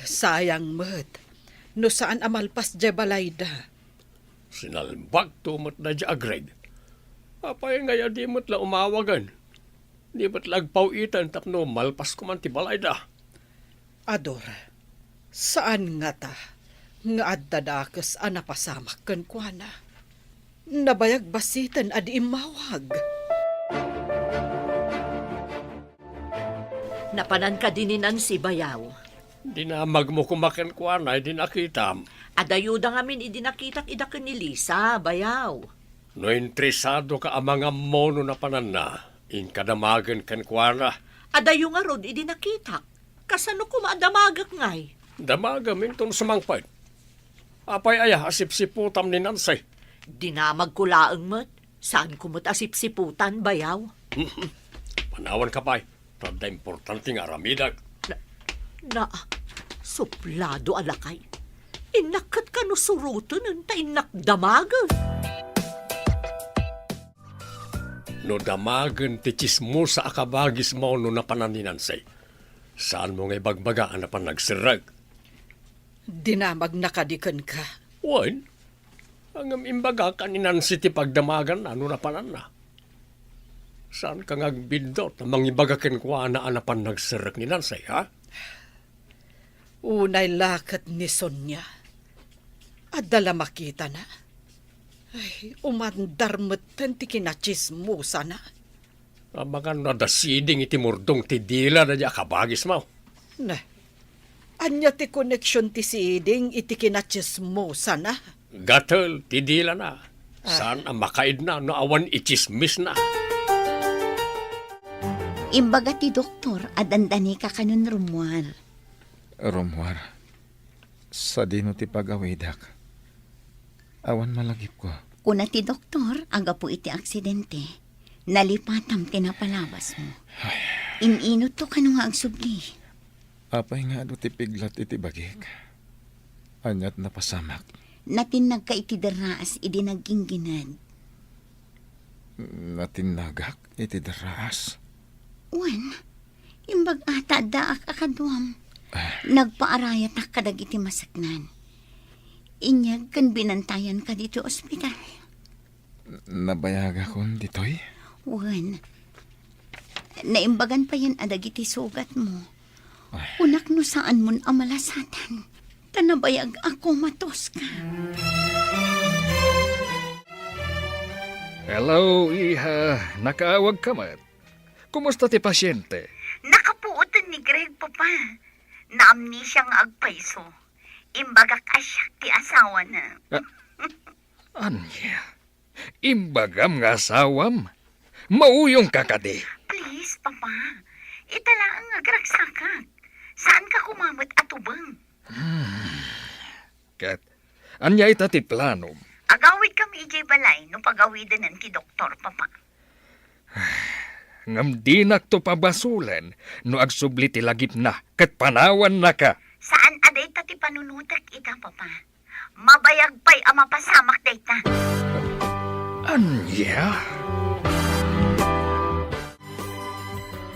Sayang met, no saan a malpas diay balayda. Sinalbagto met daydiay a Greg. Apay ngay a di met la umawagen? Di met la agpaw-iten tapno malpas koman ti balayda. Ador, saan ngata nga adda dakes a napasamak kenkuana. Nabayag bassiten a di immawag. Napanan kadi ni Nancy, bayaw? Dinamagmo koma kenkuana idi nakitam. Adayuda ngamin idi nakitak ida ken ni Lisa, bayaw. No interesado ka a mangammo no napananna, inka damagen kenkuana. Adayo ngarud idi nakitak. Kasano koma a damagek ngay? Damagem inton sumangpet. Apay aya a sipsiputam ni Nancy? Dinamagko laeng met. Saanko met a sipsiputan, bayaw. Panawanka pay. Ta adda importante nga aramidek. Na, na, suplado a lakay. Innak ket kano suroten ta innak damagen. No damagen ti tsismosa a kabagismo no napanan ni Nancy, saanmo nga ibagbaga a napan nagserrek? Dinamagna kadi kenka? Wen, ngem imbagak a ni Nancy ti pagdamaganna no napananna. Saanka nga agbiddut a mangibaga kenkuana a napan nagserrek ni Nancy, ha? Unay la ket ni Sonia. Adda la makitana. Ay, umandar metten ti kinatsismosana. Amangan no adda siding iti murdong ti dila daydiay a kabagismo. Ne, ania ti koneksion ti siding iti kinatsismosana? Gatel ti dilana. Ah. Saan a makaidna no awan itsismisna. Imbaga ti doktor a dandanika kanon rummuar. Rummuar, sadino ti pagawidak? Awan malagipko. Kuna ti doktor a gapu iti aksidente, nalipatam ti napalabasmo. Ay. In-inutto kano nga agsubli. Apay nga adu ti piglat iti bagik? Aniat napasamak? Natinnagka iti derraas idi nagginggined. Natinnagak iti derraas? Wen, imbag-a ta addaak a kaduam. Ah. Nagpaarayatak kadagiti maseknan. Inyag ken binantayanka ditoy ospital. Nabayagakon ditoy? Wen, naimbagan payen a dagiti sugatmo. Ay. Kunak no saanmon a malasatan, ta nabayag a komatos ka. Hello, iha. Nakaawag ka met. Kumusta ti pasyente? Nakapuoten ni Greg, Papa. Naamnesia nga agpayso. Imbagak a siak ti asawana. Ah, ania? Imbagam nga asawam? Mauyongka kadi? Please, Papa. Ita laeng nga agragsakak. Saanka koma met a tubeng. Hmm. Ket, ania ita ti planom? Agawidkami idiay balay no pagawidenen ti doktor, Papa. Ngem dinakto pabasolen no agsubli ti lagipna ket panawannaka. Saan a dayta ti panunotek ita, Papa. Mabayag pay a mapasamak dayta. Ania?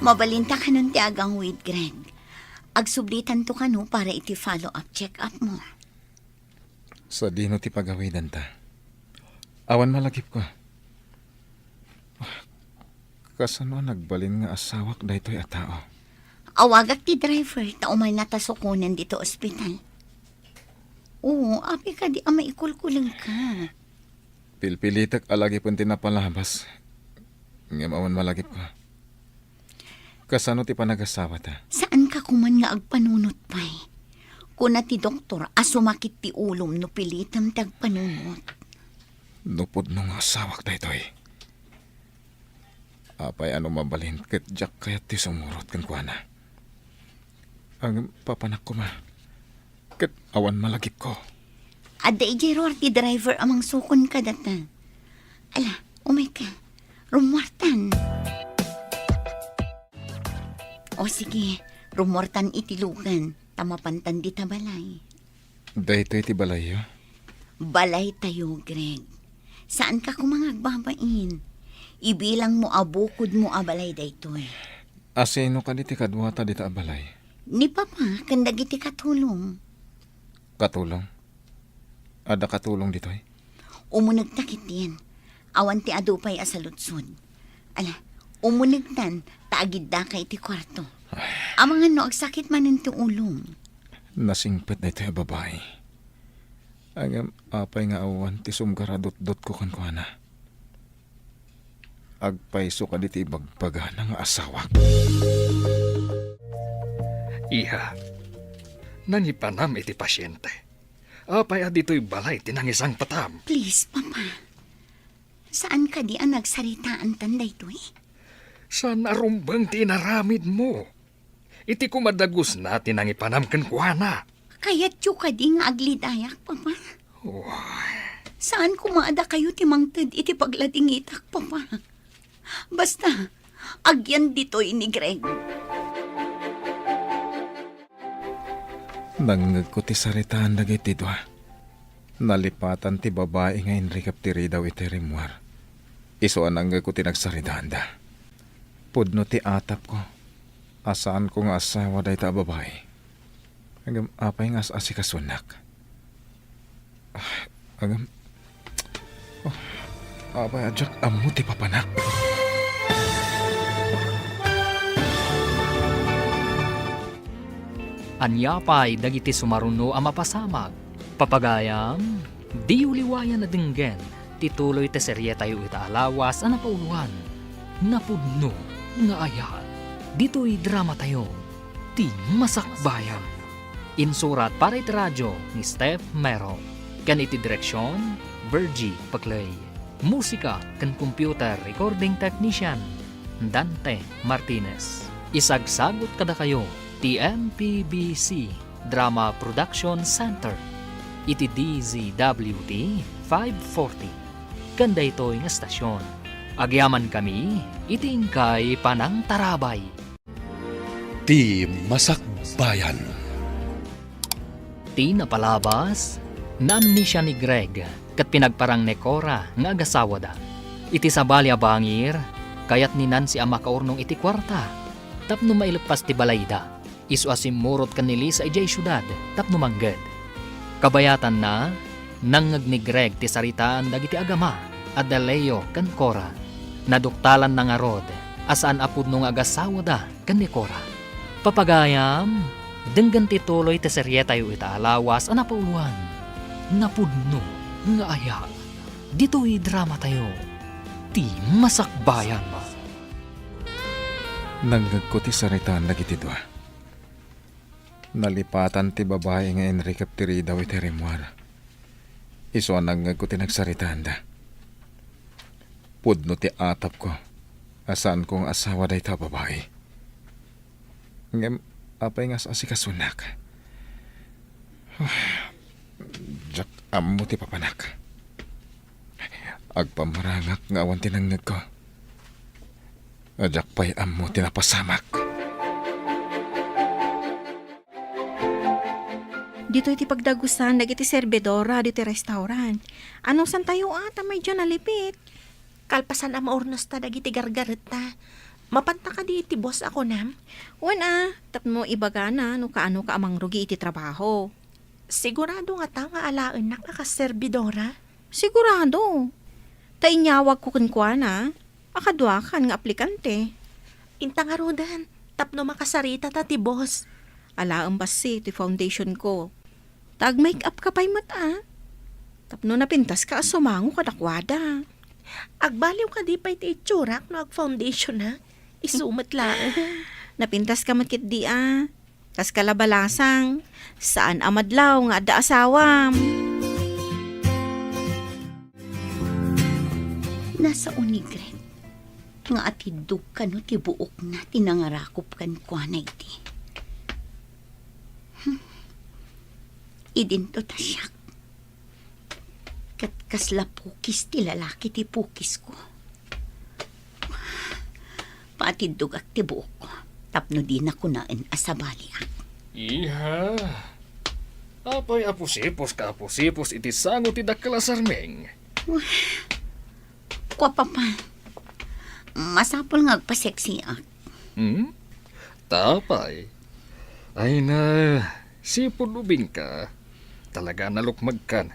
Mabalinta kanon ti agawid, Greg. Agsublitanto kano para iti follow-up check-up mo. Sadino ti pagawidanta? Awan malagipko. Kasano a nagbalin nga asawak daytoy a tao? Awagak ti driver ta umayna ta sukonen ditoy ospital. Oo, apay kadi a maikulkulengka? Pilpilitek a lagipen ti napalabas. Ngem awan malagipko. Kasano ti panagasawata? Saanka koman nga agpanunot pay. Kuna ti doktor a sumakit ti ulom no pilitem ti agpanunot. No pudno nga asawak daytoy. Apay a no mabalin ket diak kayat ti sumurot kenkuana. Ngem papanak koma, ket awan malagipko. Adda idiay ruar ti driver a mangsukon kadata. Ala, umayka. Rummuartan. O sige, rummuartan iti lugan, ta mapantan dita balay. Daytoy ti balayyo? Balaytayo, Greg. Saanka koma nga agbabain. Ibilangmo a bukodmo a balay daytoy. Asino kadi ti kaduata dita a balay? Ni Papa ken dagiti katulong. Katulong? Adda katulong ditoy? Umunegta ketdin. Awan ti adu pay a saludsod. Ala, umunegtan ta agiddaka iti kuarto. Ay. Amangan no agsakit manen ti ulom. Nasingpet daytoy a babai. Ngem apay nga awan ti sumgaradutdotko kenkuana? Agpayso kadi ti ibagbagana nga asawak. Iha, nangipanam iti pasiente. Apay a ditoy balay ti nangisangpetam? Please, Papa. Saan kadi a nagsaritaantan daytoy? Saan a rumbeng ti inaramidmo? Iti kumadagusna ti nangipanam kenkuana. Kayatyo kadi nga aglidayak, Papa? Uy. Saan koma a dakayo ti mangted iti pagladingitak, Papa? Basta, agyan ditoy ni Greg. Nangngegko ti saritaan dagiti dua. Nalipatan ti babai nga inrikep ti ridaw iti rimmuar. Isu a nangngegko ti nagsaritaanda. Pudno ti atapko a saanko nga asawa dayta a babai. Ngem apay nga as-asikasunak? Ah, ngem, oh, apay a diak ammo ti papanak? Ania pay dagiti sumaruno a mapasamak? Papagayam, diyo liwayan a denggen ti tuloy ti serietayo ita a lawas a napauloan, Napudno nga Ayat. Ditoy dramatayo, Ti Masakbayan. Insurat para iti radio ni Steph Mero, ken iti direksion, Virgie Paclay. Musika ken computer recording technician, Dante Martinez. Isagsagut kadakayo ti M P B C Drama Production Center iti D Z W T five forty. Ken daytoy nga estasion, agyamankami iti inkay panangtarabay. Ti Masakbayan. Ti napalabas, naamnesia ni Greg ket pinagparang ni Cora nga agasawada. Iti sabali a bangir, kayat ni Nancy a makaurnong iti kuarta tapno maileppas ti balayda. Isu a simmurot ken ni Lisa idiay siudad tapno mangged. Kabayatanna, nangngeg ni Greg ti saritaan dagiti agama a da Leo ken Cora. Naduktalanna ngarud a saan a pudno nga agasawada ken ni Cora. Papagayam, denggen ti tuloy ti serietayo ita a lawas a napauloan, Napudno nga Ayat. Ditoy dramatayo, Ti Masakbayan. Nangngegko ti saritaan dagiti dua. Nalipatan ti babai nga inrikep ti ridaw iti rimmuar. Isu a nangngegko ti nagsaritaanda. Pudno ti atapko a saanko nga asawa dayta a babai. Ngem apay nga as-asikasunak? Diak ammo ti papanak. Agpammarangak nga awan ti nangngegko. Diak pay ammo ti napasamak. Ditoy ti pagdagusan dagiti serbidora ditoy restaurant. Anusantayo a ta medyo nalipit? Kalpasan a maurnosta dagiti gargaretta, mapanta kadi iti boss a kunam? Wen a, tapno ibagana no kaanoka a mangrugi iti trabaho. Sigurado ngata nga alaennak a kas serbidora? Sigurado. Ta inyawagko kenkuana a kaduakan nga aplikante. Inta ngaruden, tapno makasaritata ti boss. Alaem bassit ti foundationko. Ta ag-make-up ka pay met a. Tapno napintaska a sumango kadakuada. Agbaliw kadi pay ti itsurak no ag-foundationak? Isu met laeng. Napintaska met ketdi a. Kas kalabalasang, saan a madlaw nga adda asawam. Nasao ni Greg. nga atiddog kano ti buokna ti nangarakop kenkuana idi. Hmm. Idinto ta siak. Ket kasla pukis ti lalaki ti pukisko. Paatiddogak ti buokko tapno dina kunaen a sabaliak. Iha. Apay a pusiposka a pusipos iti sango ti dakkel a sarming? Kua, Papa, masapul nga agpaseksiak. Hmm? Ta apay? Ay na, sipud ubingka. Talaga a nalukmagkan.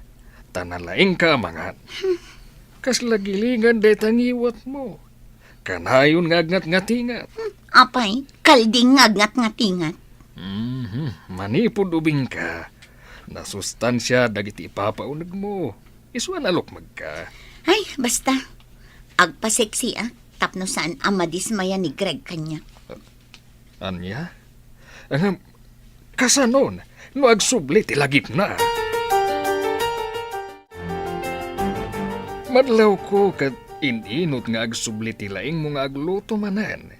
Ta nalaingka a mangan. Kasla gilingan dayta ngiwatmo. Kanayon nga agngatngatingat. Hmm, apay, kalding nga agngatngatingat. Mhm, manipud ubingka. Nasustansia dagiti ipapaunegmo. Isu a nalukmagka. Ay, basta. Agpaseksiak tapno saan a madismaya ni Greg kaniak. Ania? Ngem, kasanon no agsubli ti lagipna? Madlawko ket in-inut nga agsubli ti laingmo nga agluto manen.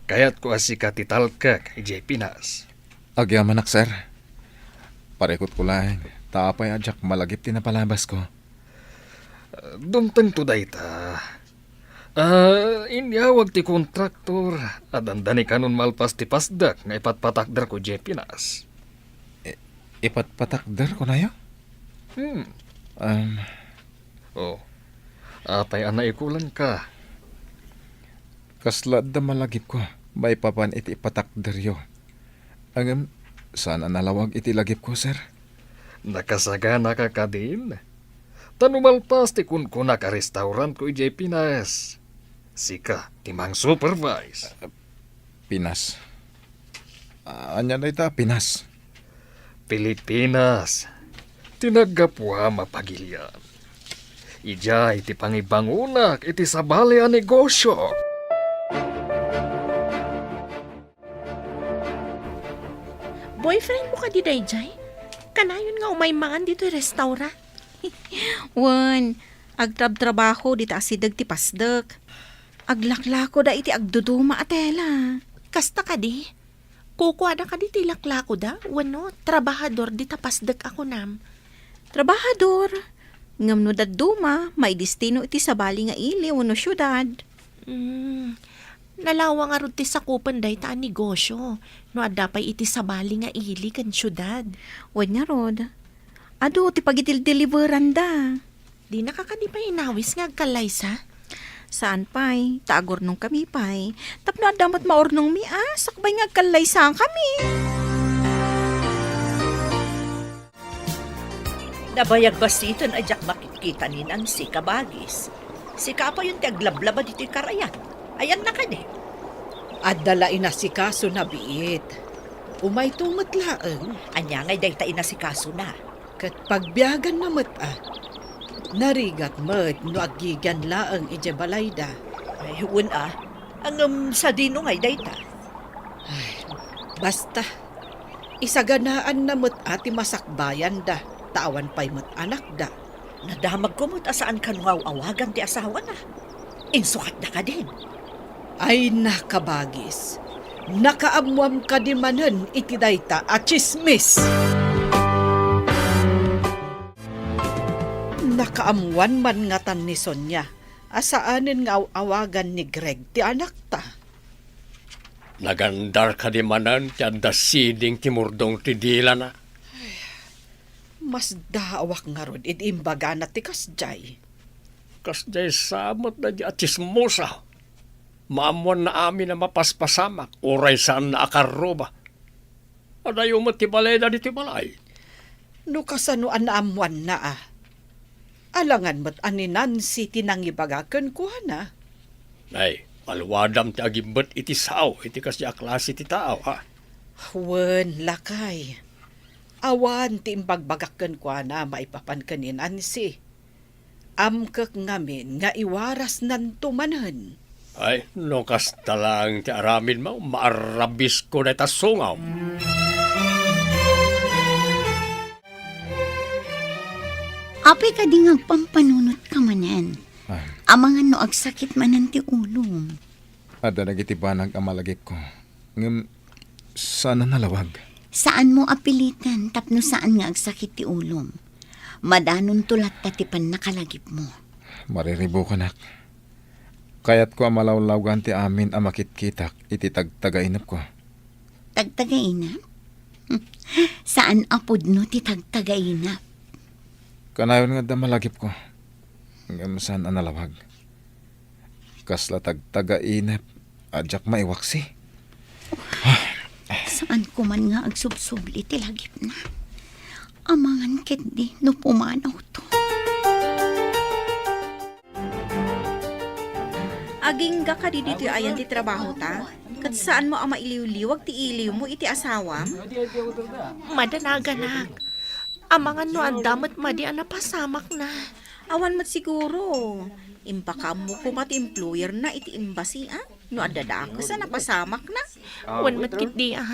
Kayatko a sika ti talkek idiay Pinas. Agyamanak, sir. Parikutko laeng, ta apay a diak malagip ti napalabasko. Dumtengto dayta. Ah, inyawag ti kontraktor a dandani kanon malpas ti pasdek nga ipatpatakderko idiay Pinas. I-, ipatpatakder, kunayo? Hmm. Um. Oh. Apay a naikulanka? Kasla adda malagipko maipapan iti ipatakderyo. Ngem, saan a nalawag iti lagipko, sir. Nakasaganaka kadin? Ta no malpas ti kunkunak a restaurantko idiay Pinas, sika ti mang-supervise. Pinas. Ah, ania dayta a Pinas? Pilipinas. Ti naggapuam a pagilian. Idiay ti pangibangonak iti sabali a negosio. Boyfriendmo kadi daydiay? Kanayon nga umay mangan ditoy restaurant? Wen, agtrabtrabaho dita asideg ti pasdek. Aglaklakoda iti agduduma a tela. Kasta kadi? Kukuada kadi ti laklakoda wenno trabahador dita pasdek a kunam? Trabahador. Ngem no dadduma, maidestino iti sabali nga ili wenno siudad. Mm, nalawa ngarud ti sakupen dayta a negosio no adda pay iti sabali nga ili ken siudad. Wen ngarud, adu ti pagidildeliveranda. Dinaka kadi pay inawis nga agkallaysa? Saan pay, ta agurnongkami pay. Tapno adda met maurnongmi a, sakbay nga agkallaysakami. Nabayag basiten a diak makitkita ni Nancy, kabagis. Sika payen ti aglablaba ditoy karayan. Ayanna kadi? Adda la inasikaso na biit. Umayto met laeng. Ania ngay dayta inasikasona? Ket pagbiaganna met a. Narigat met no aggigian laeng idiay balayda. Ay, wen a. Ngem sadino ngay dayta? Ay, basta. Isaganaanna met a ti masakbayanda, ta awan pay met anakda. Nadamagko met a saan kano nga aw-awagan ti asawana. Insukatda kadin? Ay, nakabagis. Nakaammoam kadi manen iti dayta a tsismis? Nakaammoan man ngatan ni Sonia a saanen nga aw-awagan ni Greg ti anakta. Nagandar kadi manen ti adda siding ti murdong ti dilana? Masdaawak ngarud idi imbagana ti kasdiay. Kasdiay sa met daydiay a tsismosa. Maammoanna amin a mapaspasamak, uray saanna a karruba. Adayo met ti balayda ditoy balay. No kasano a naammoanna a? Alangan met a ni Nancy ti nangibaga kenkuana. Ay, paluadam ti agimbet iti sao iti kasdiay a klase ti tao, ha? Wen, lakay. Awan ti imbagbagak kenkuana maipapan ken ni Nancy. Amkek ngamin nga iwarasnanto manen. Ay, no kasta laeng ti aramidmo, maarrabisko dayta sungawm. Apay kadi nga agpampanunotka manen? Ah. Amangan no agsakit manen ti ulom. Adda dagiti banag a malagipko. Ngem saan a nalawag. Saanmo a piliten tapno saan nga agsakit ti ulom. Madanonto latta ti pannakalagipmo. Mariribukanak. Kayatko a malawlawgan ti amin a makitkitak iti tagtagainepko. Tagtagainep? Saan a pudno ti tagtagainep. Kanayon nga adda malagipko. Ngem saan a nalawag. Kasla tagtagainep a diak maiwaksi. Saan ko man nga agsubsubli ti lagipna. Amangan ketdi no pumanawto. Agingga kadi ditoy ayan ti trabahota? Ket saanmo a mailiwliwag ti iliwmo iti asawam? Madanaganak. Amangan no adda met madi a napasamakna. Awan met siguro. Impakaammo koma ti employer na iti embassy, a? No adda dakes a napasamakna. Wen met ketdi, a.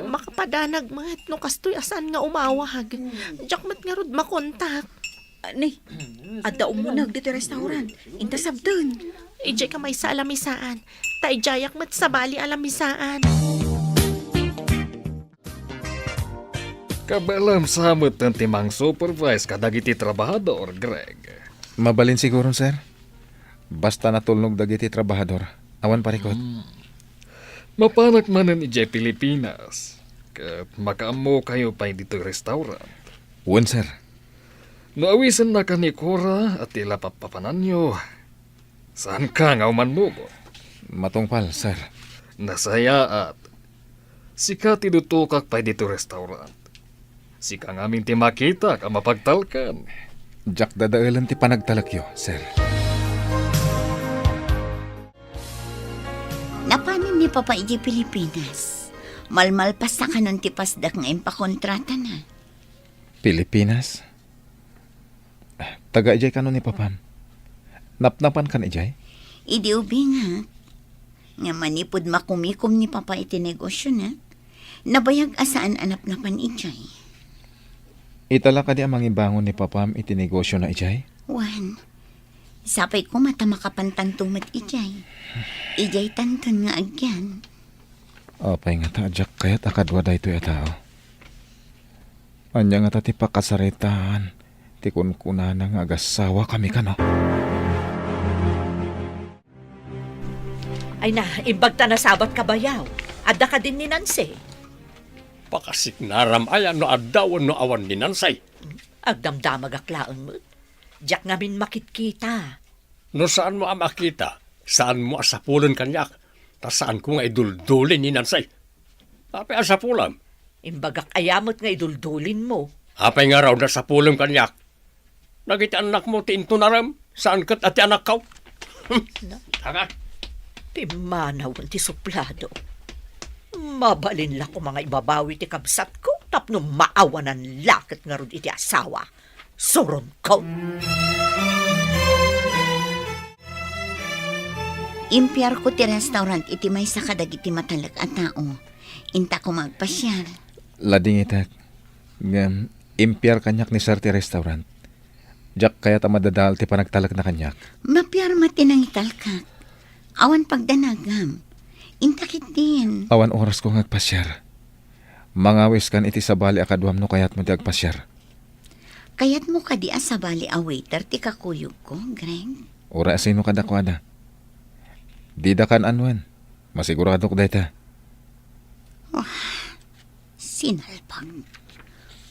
Makapadanag met no kastoy a saan nga umawag. Diak met ngarud makontak. Ni, adda umuneg ditoy restaurant. Inta sabten. Idiay ka maysa a lamisaan. Ta idiayak met sabali a lamisaan. Kabalem sa met ti mang-supervise kadagiti trabahador, Greg. Mabalin siguron, sir. Basta natulnog dagiti trabahador, awan parikut. Hmm. Mapanak manen idiay Pilipinas, ket makaammokayo pay ditoy restaurant. Wen, sir. No awisennak ni Cora a ti lapappapananyo, saanka nga umannubo? Matungpal, sir. Nasayaat. Sika ti dutokak pay ditoy restaurant. Sika ngamin ti makitak a mapagtalkan. Diak dadaelen ti panagtalekyo, sir. Napanen ni Papa idiay Pilipinas. Malmalpasta kanon ti pasdak nga impakontratana. Pilipinas? Taga idiay kano ni Papam? Napnapan kan idiay? Idi ubingak. Nga manipud makumikom ni Papa iti negosiona, nabayag a saan a napnapan idiay. Ita la kadi a mangibangon ni Papam iti negosiona idiay? Wen, sapay koma ta makapantanto met idiay. Idiay tanton nga agyan. Apay ngata a diak kayat a kadua daytoy a tao? Ania ngata ti pakasaritaan ti kunkunana nga agasawakami kano? Ay na, imbag ta nasabat ka bayaw. Adda kadin ni Nancy? Pakasiknaram aya no adda wenno awan ni Nancy? Agdamdamagak laeng met. Diak ngamin makitkita. No saanmo a makita, saanmo a sapulen kaniak, ta saanko nga iduldulin ni Nancy. Apay a sapulem? Imbagak aya met nga iduldulinmo? Apay ngarud a sapulem kaniak? Dagiti annakmo ti intunarem, saan ket a ti anakko. Tanga. Pimmanawen ti suplado. Mabalin la koma nga ibabawi ti kabsatko tapno maawanan la ket ngarud iti asawa. Suronko. Impiarko ti restaurant iti maysa kadagiti matalek a tao. Inta koma agpasiar. Ladingitek. Ngem, impiar kaniak ni Sir ti restaurant. Diak kayat a madadael ti panagtalekna kaniak. Mapiar met ti nangitalkak. Awan pagdanagam. Inta ketdin. Awan orasko nga agpasiar. Mangawiskan iti sabali a kaduam no kayatmo ti agpasiar. Kayatmo kadi a sabali a waiter ti kakuyogko, Greg? Uray a sino kadakuada. Dida kan-anuen. Masiguradok dayta. Ah, sinalpag.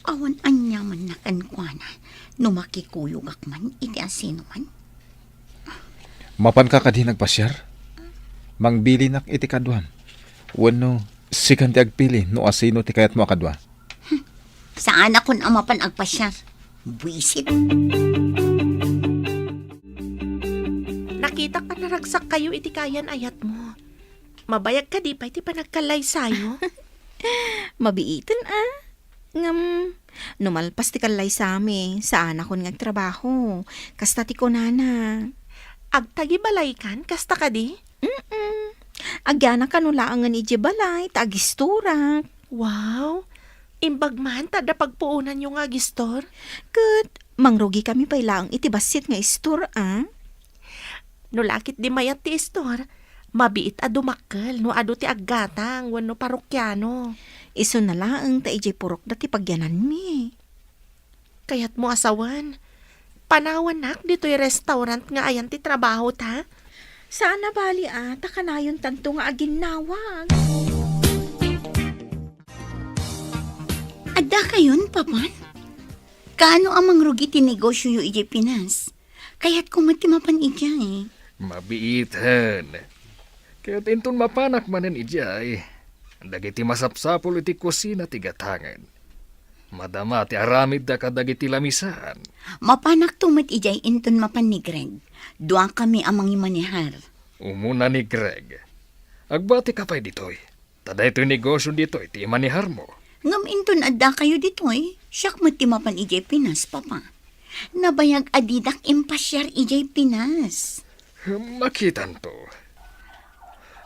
Awan aniamanna kenkuana no makikuyogak man iti asinoman. Mapanka kadi nagpasiar? Mangbilinak iti kaduam. Wenno, sikan ti agpili no asino ti kayatmo a kadua? Saanakon a mapan agpasiar. Buisit. Nakitak a naragsakkayo iti kayan-ayatmo. Mabayag kadi pay ti panagkallaysayo? Mabiiten a. Ngem, no malpas ti kallaysami, saanakon nga agtrabaho. Kasta ti kunana. Agtagibalaykan, kasta kadi? Mm-mm. Agyanak kano laengen idiay balay, ta agistorak. Wow! Imbag man ta adda pagpuonanyo nga agistor? Ket, mangrugikami pay laeng iti bassit nga istor, a? No la ketdi mayat ti istor, mabiit a dumakkel no adu ti aggatang wenno parokiano. Isuna laeng ta idiay purokda ti pagyananmi. Kayatmo a sawen, panawannak ditoy restaurant nga ayan ti trabahota? Saan a bali a, ta kanayon tanto nga aginnawag. Adda kayon, Papa? Kaano a mangrugi ti negosioyo idiay Pinas? Kayatko met ti mapan idiay. Mabiiten. Ket inton mapanak manen idiay, dagiti masapsapul iti kusina ti gatangen. Madama ti aramidda kadagiti lamisaan. Mapanakto met idiay inton mapan ni Greg. Duakami a mangimanehar. Umuna ni Greg. Agbatika pay ditoy. Ta daytoy negosio ditoy ti imaneharmo. Ngem inton adda kayo ditoy, siak met ti mapan idiay Pinas, Papa. Nabayag a didak impasiar idiay Pinas. Makitanto.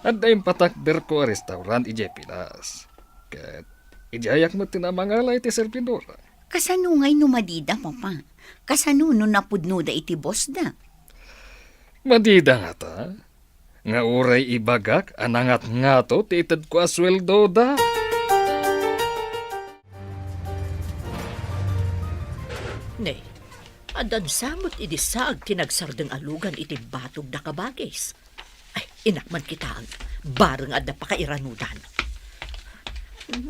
Adda impatakderko a restaurant idiay Pinas. Ket idiayak met ti namangala iti servidor. Kasano ngay no madida, Papa? Kasano no napudnoda iti bossda? Madida ngata? Nga uray ibagak a nangatngato ti itedko a sueldoda. Ne, addan sa met idi saag ti nagsardeng a lugan iti batog da kabagis. Ay, inak man kitaen, bareng adda pakairanudan.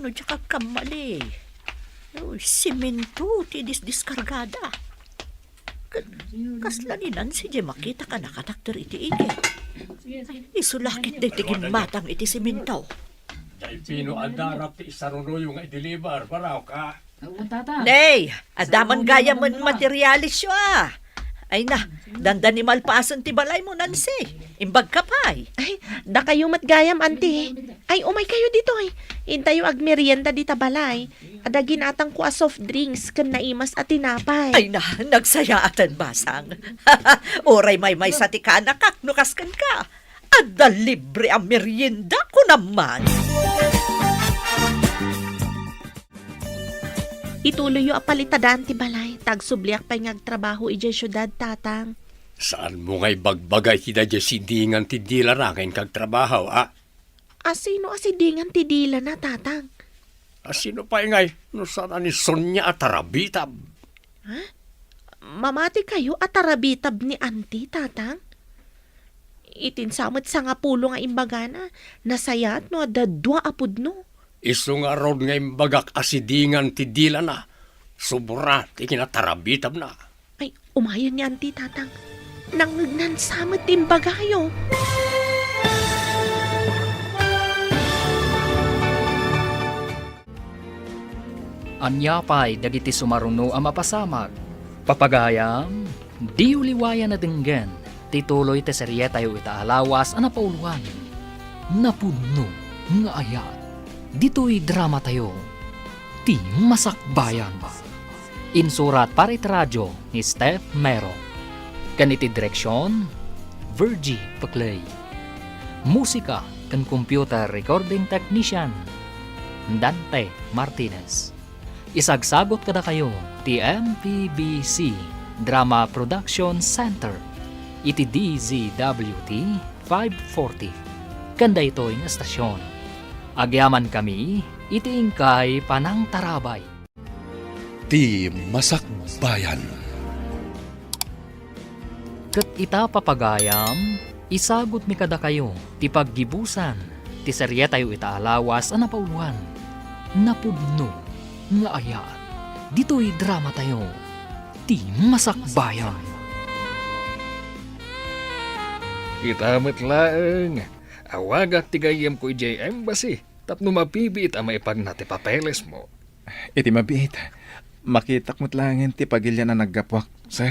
No diak agkammali, uy, simento ti disdiskargada. Ket kasla ni Nancy diay makitak a nakatakder iti igid. Isu la ket daytoy gimmatang iti simento. Diay pino a darap ti isarunoyo nga i-deliver, baraw ka? Nay, adda man gayam met materialisyo a. Ay na, dandani malpasen ti balaymo, Nancy. Imbagka pay. Ay, dakayo met gayam, Auntie. Ay, umay kayo ditoy. Intayo agmerienda dita balay. Adda ginatangko a soft drinks ken naimas a tinapay. Ay na, nagsayaatan, basang. Uray maymaysa ti kanakak no kaskenka. Adda libre a merienda, kunam man. Ituloyyo a palitadan ti balay, ta agsubliak pay nga agtrabaho idiay siudad, Tatang. Saanmo nga ibagbaga iti daydiay sidingan ti dilana nga inka agtrabaho, a? Asino a sidingan ti dilana, Tatang? Asino pay ngay no saan a ni Sonia a tarabitab? Ha? Mamati kayo a tarabitab ni Auntie, Tatang? Itin sa met sangapulo nga imbagana, nasayaat no adda dua a pudno. Isu ngarud nga imbagak a sidingan ti dilana, sobra ti kinatarabitabna. Ay, umayen ni Auntie, Tatang. Nangngegnan sa met ti imbagayo. Ania pay dagiti sumaruno a mapasamak? Papagayam, diyo liwayan a denggen ti tuloy ti serietayo ita a lawas a napauloan, Napudno nga Ayat. Ditoy dramatayo, Ti Masakbayan. Insurat para iti radio ni Steph Mero. Ken iti direksion, Virgie Peclay. Musika ken computer recording technician, Dante Martinez. Isagsagut kadakayo ti M P B C Drama Production Center iti D Z W T five forty. Ken daytoy nga estasion, agyamankami iti inkay panangtarabay. Ti Masakbayan. Ket ita, papagayam, isagutmi kadakayo ti paggibusan ti serietayo ita a lawas a napauloan, Napudno nga Ayat. Ditoy dramatayo, Ti Masakbayan. Ita met laeng, awagak ti gayyemko idiay embassy tapno mabibiit a maipagna ti papelesmo. Iti mabiit, makitak met laengen ti pagilian a naggapuak, sir.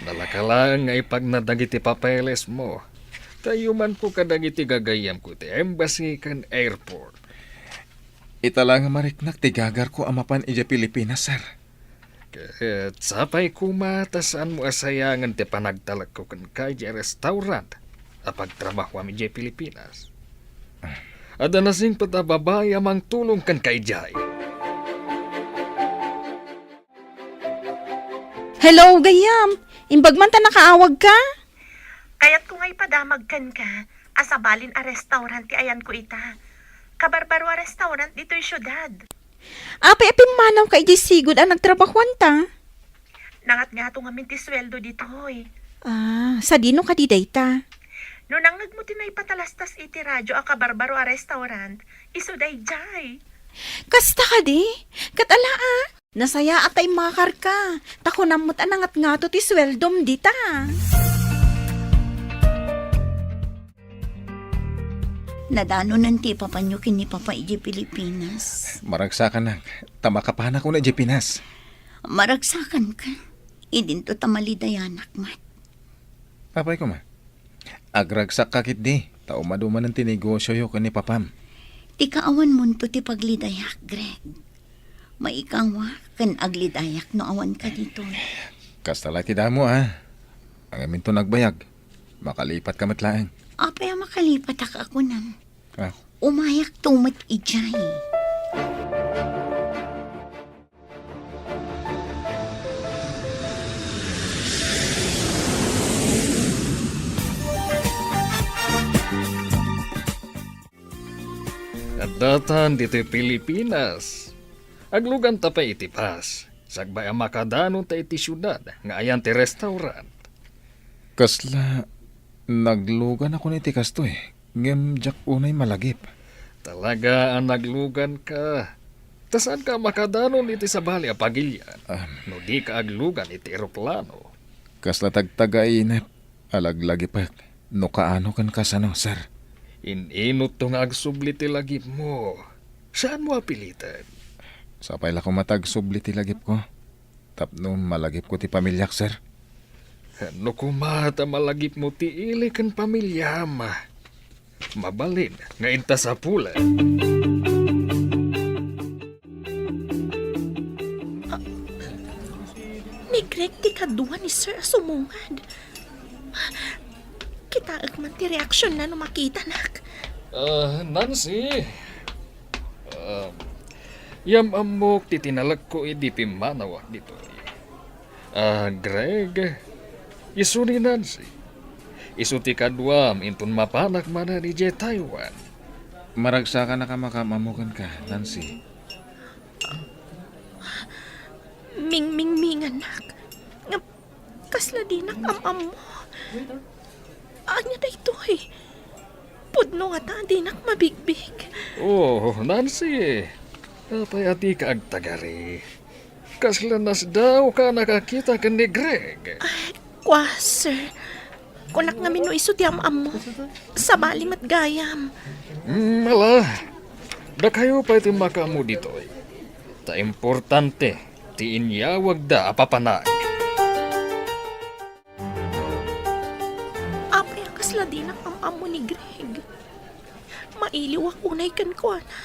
Nalaka laeng nga ipagna dagiti papelesmo. Ta iyumanko kadagiti gagayyemko iti embassy ken airport. Ita la nga mariknak ti gagarko a mapan idiay Pilipinas, sir. Ket sapay koma ta saanmo a sayangen ti panagtalekko kenka idiay restaurant a pagtrabahoam idiay Pilipinas. Adda nasingpet a babai a mangtulong kenka idiay. Hello, gayyem. Imbag man ta nakaawagka? Kayatko nga ipadamag kenka a sabalin a restaurant ti ayanko ita. Kabarbaro a restaurant ditoy siudad. Apay a pimmanawka idiay sigud a nagtrabahuanta? Nangatngato ngamin ti sueldo ditoy. Ah, sadino kadi dayta? No nangngegmo ti naipatalastas iti radio a kabarbaro a restaurant, isu daydiay. Kasta kadi? Ket ala a, nasayaat ta immakarka, ta kunam met a nangatngato ti sueldom dita. Nadanonen ti ipapanyo ken ni Papa idiay Pilipinas. Maragsakanak, ta makapanak unay idiay Pinas. Maragsakanka, idinto ta malidayanak met. Apay koma, agragsak ka ketdi, ta umadumanen ti negosioyo ken ni Papam. Ti kaawanmonto ti paglidayak, Greg. Maikawak ken aglidayak no awanka ditoy. Kasta la ti damo, a. Ngaminto nagbayag. Makalipatka met laeng. Apay a makalipatak a kunam? Ah. Umayakto met idiay. Addatan ditoy Pilipinas. Agluganta pay iti bus. Sakbay a makadanonta iti siudad nga ayan ti restaurant. Kasla, nagluganakon iti kastoy, ngem diak unay malagip. Talaga a nagluganka. Ta saanka a makadanon iti sabali a pagilian, am, no dika aglugan iti eroplano. Kasla tagtagainep a laglagipek no kaano ken kasano, sir. In-inutto nga agsubli ti lagipmo. Saanmo a piliten. Sapay la koma ta agsubli ti lagipko. Tapno malagipko ti pamiliak, sir. No koma ta malagipmo ti ili ken pamiliam, mabalin nga inta sapulen. Ah, ni Greg ti kadua ni Sir a sumungad. Kitaek man ti reaksionna no makitanak. Ah, Nancy. Ah, yam-ammok ti tinalekko idi pimmanawak ditoy. Ah, Greg, isu ni Nancy. Isu ti kaduam inton mapanak manen idiay Taiwan. Maragsakan a makam-ammo kenka, Nancy. Mingmingmingannak. Ngem kasla dinak am-ammo. Ania daytoy? Pudno ngata a dinak mabigbig. Oh, Nancy. Apay a dika agtagari? Kasla nasdaaw ka a nakakita ken ni Greg. Ay, kua, sir. Kunak ngamin no isu ti am-ammo. Sabali met gayam. Mm, ala. Dakayo pay ti makaammo ditoy. Ta importante ti inyawagda a papanag. Apay a kasla dinak am-ammo ni Greg? Mailiwak unay kenkuana.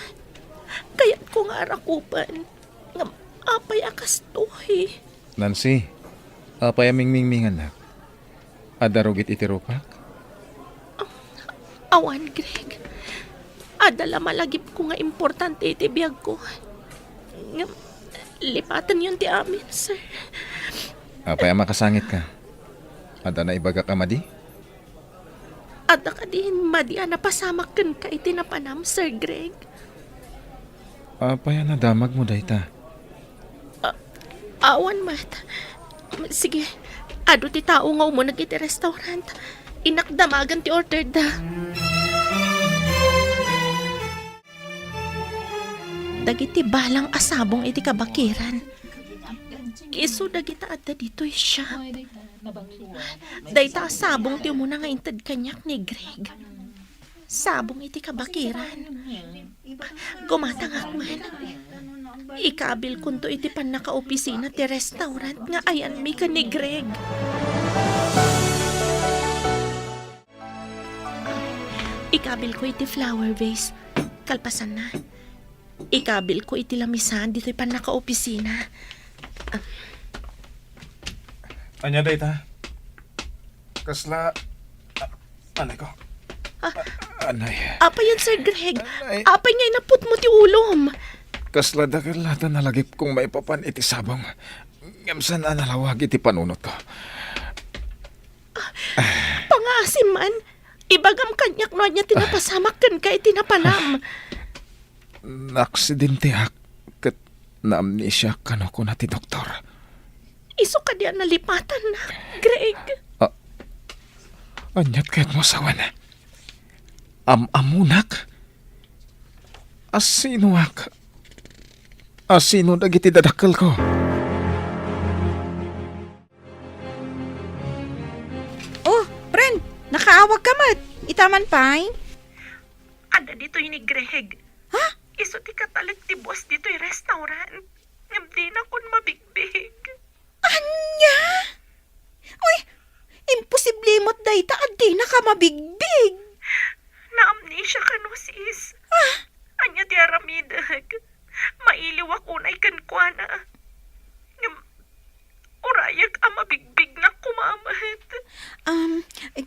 Kayatko nga arakupen. Ngem apay a kastoy? Nancy, apay a mingmingmingannak? Adda rugit iti rupak? Awan, Greg. Adda la malagipko nga importante iti biagko. Ngem, lipatenyon ti amin, sir. Apay a makasangitka? Adda naibagak a madi? Adda kadi madi a napasamak kenka iti napanam, Sir Greg? Apay a nadamagmo dayta? A-, awan met. Sige, adu ti tao nga umuneg iti restaurant. Innak damagen ti orderda. Dagiti balang a sabong iti kabakiran, isu dagita adda ditoy shop. Dayta a sabong ti umuna nga inted kaniak ni Greg. Sabong iti kabakiran. Gumatangak man. Ikabilkonto iti pannakaopisina ti restaurant nga ayanmi ken ni Greg. Ikabilko iti flower vase. Kalpasanna, ikabilko iti lamisaan ditoy pannakaopisina. Ah. Ania dayta? Kasla, a-, anay ko. Ah. A-, anay. Apay yan, Sir Greg? Anay. Apay nga inaputmo ti ulom? Kasla dakkel la ta nalagipkong maipapan iti sabong. Ngem saan a nalawag iti panunotko. Ah, ah, pangas, Simon, ibagam kaniak no ania ti napasamak kenka iti napalam. Naaksidenteak ket naamnesiaak kano kuna ti doktor. Isu kadi a nalipatannak, Greg? Ah, aniat kayatmo a sawen? Am-ammonak? Asinoak? Asino dagiti dadakkelko? Oh, friend, nakaawagka met. Ita man pay? Adda ditoy ni Greg. Ha? Isu ti katalek ti boss ditoy restaurant. Ngem dinakon mabigbig. Ania? Uy, imposible met dayta a dinaka mabigbig. Naamnesia kano, sis. Ah? Ania ti aramidek? Mailiwak unay kenkuana. Ngem, urayak a mabigbignak koma met. Um,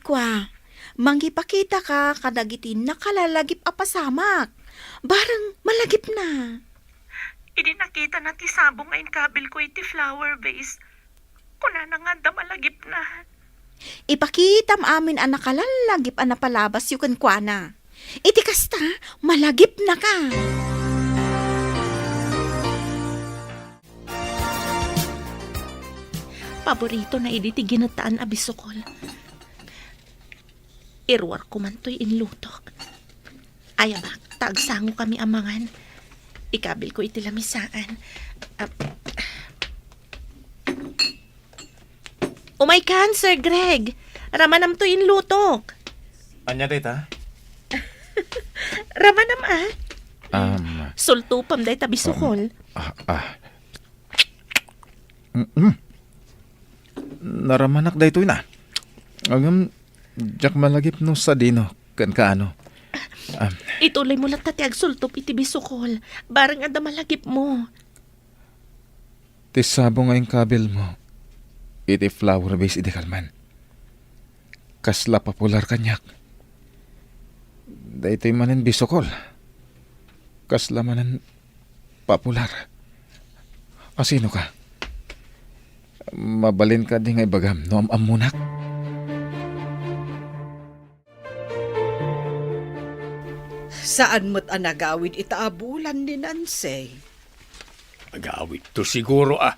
kua, mangipakitaka kadagiti nakalalagip a pasamak. Bareng malagipna. Idi nakitana ti sabong nga inkabilko iti flower vase, kunana nga adda malagipna. Ipakitam amin a nakalallagip a napalabasyo kenkuana. Iti kasta, malagipnaka. Paboritona idi ti ginettaan a bisukol. Iruarko man toy inlutok. Ayabak, ta agsangokami a mangan. Ikabilko iti lamisaan. Ah, umaykan, Sir Greg. Ramanam toy inlutok. Ania dayta? Ramanam, ah. Um, sultupam dayta bisukol. Ah, ah. Mm-mm. Naramanak daytoy na. Ngem, diak malagip no sadino ken kaano. Ah. Ituloymo latta ti agsultop iti bisukol. Bareng adda malagipmo. Ti sabong nga inkabilmo iti flower vase idi kalman. Kasla popular kaniak. Daytoy manen bisukol. Kasla manen popular. Asinoka? Mabalin kadi nga ibagam no am-ammonak? Saan met a nagawid ita a bulan ni Nancy? Agawidto siguro, a.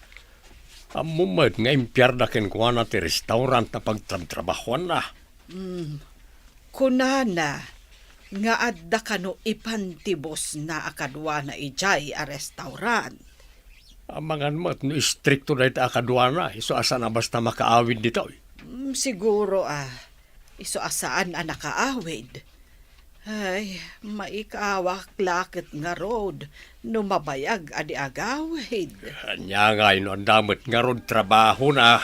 Ammom met nga impiarda kenkuana ti restaurant a pagtrabtrabahuanna. Hmm. Kunana nga adda kano ipan ti bossna a kaduana idiay a restaurant. Amangan met no istrikto dayta a kaduana, isu a saan a basta makaawid ditoy. Hmm, siguro, a. Isu a saan a nakaawid. Ay, maikawak la ket ngarud no mabayag a di agawid. Ania ngay no adda met ngarud trabahona?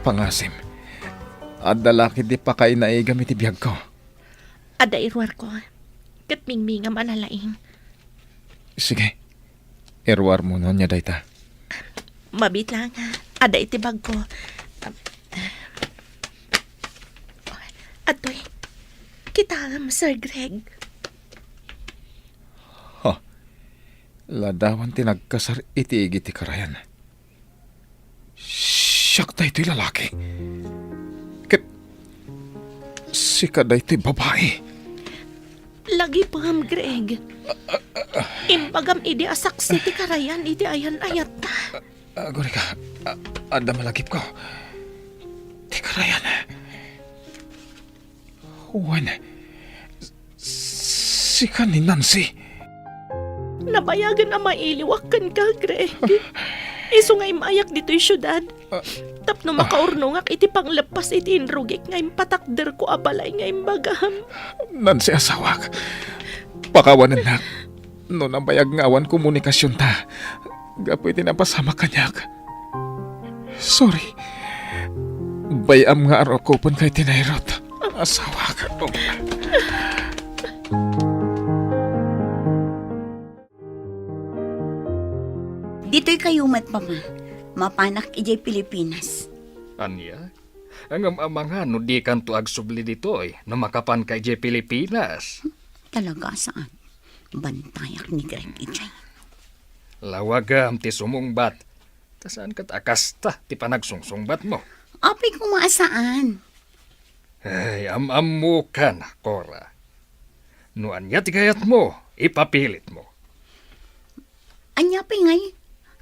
Pangasim, adda la ketdi pakainaigam iti biagko. Adda iruarko, ket mingmingam a nalaing. Sige, iruarmo no ania dayta. Mabiit laeng, adda iti bagko. Adtoy, kitaem, Sir Greg. Ha? Ladawan ti nagkasar iti igi ti karayan. Siak daytoy lalaki. Ket sika daytoy babai. Lagipem, Greg. Imbagam idi a saksi ti karayan iti ayan-ayatta. Agurayka, a-, adda malagipko. Ti karayan. Wen, s-, sika ni Nancy? Nabayagen a mailiwak kenka, Greg. Isu nga immayak ditoy siudad. Ah. Tapno makaurnongak iti pangleppas iti inrugik nga impatakderko a balay nga imbagam. Nancy, asawak, pakawanennak no nabayag nga awan komunikasionta gapu iti napasamak kaniak. Sorry. Bay-am nga arukopenka iti nairut. Asawak. Ditoy kayo met, Papa. Mapanak idiay Pilipinas. Ania? Ngem amangan no dikanto agsubli ditoy no makapanka idiay Pilipinas. Talaga saan. Bantayak ni Greg idiay. Lawagam ti sumungbat. Ta saan ket a kasta ti panagsungsungbatmo. Apay koma a saan? Ay, am-ammokan, Cora. No ania ti kayatmo, ipapilitmo. Ania pay ngay?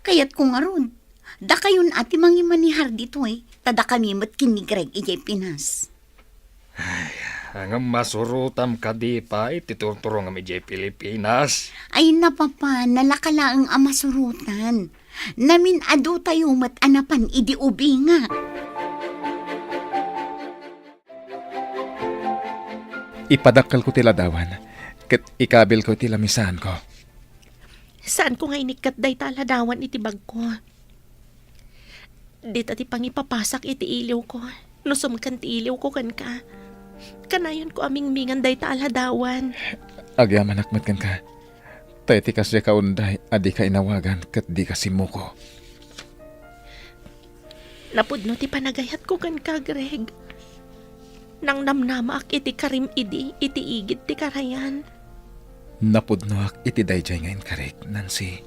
Kayatko ngarud, dakayon a ti mangimanihar ditoy, ta dakami met ken ni Greg idiay Pinas. Ay, ngem masurotam kadi pay ti turturongam idiay Pilipinas? Ay, na, Papa, nalaka laeng a masurotan. Namin-adutayo met a napan idi ubing. Ipadakkelko ti ladawan, ket ikabilko iti lamisaanko. Saanko nga inikkat dayta a ladawan iti bagko. Dita ti pangipapasak iti iliwko, no sumken ti iliwko kenka. Kanayonko a mingmingan dayta a ladawan. Agyamanak met kenka. Ta iti kasdiay ka unday a dika inawagan ket dika simmuko. Napudno ti panagayatko kenka, Greg. Nangnamnamaak iti karim idi iti igid ti karayan. Napudnoak iti daydiay nga inkarik, Nancy.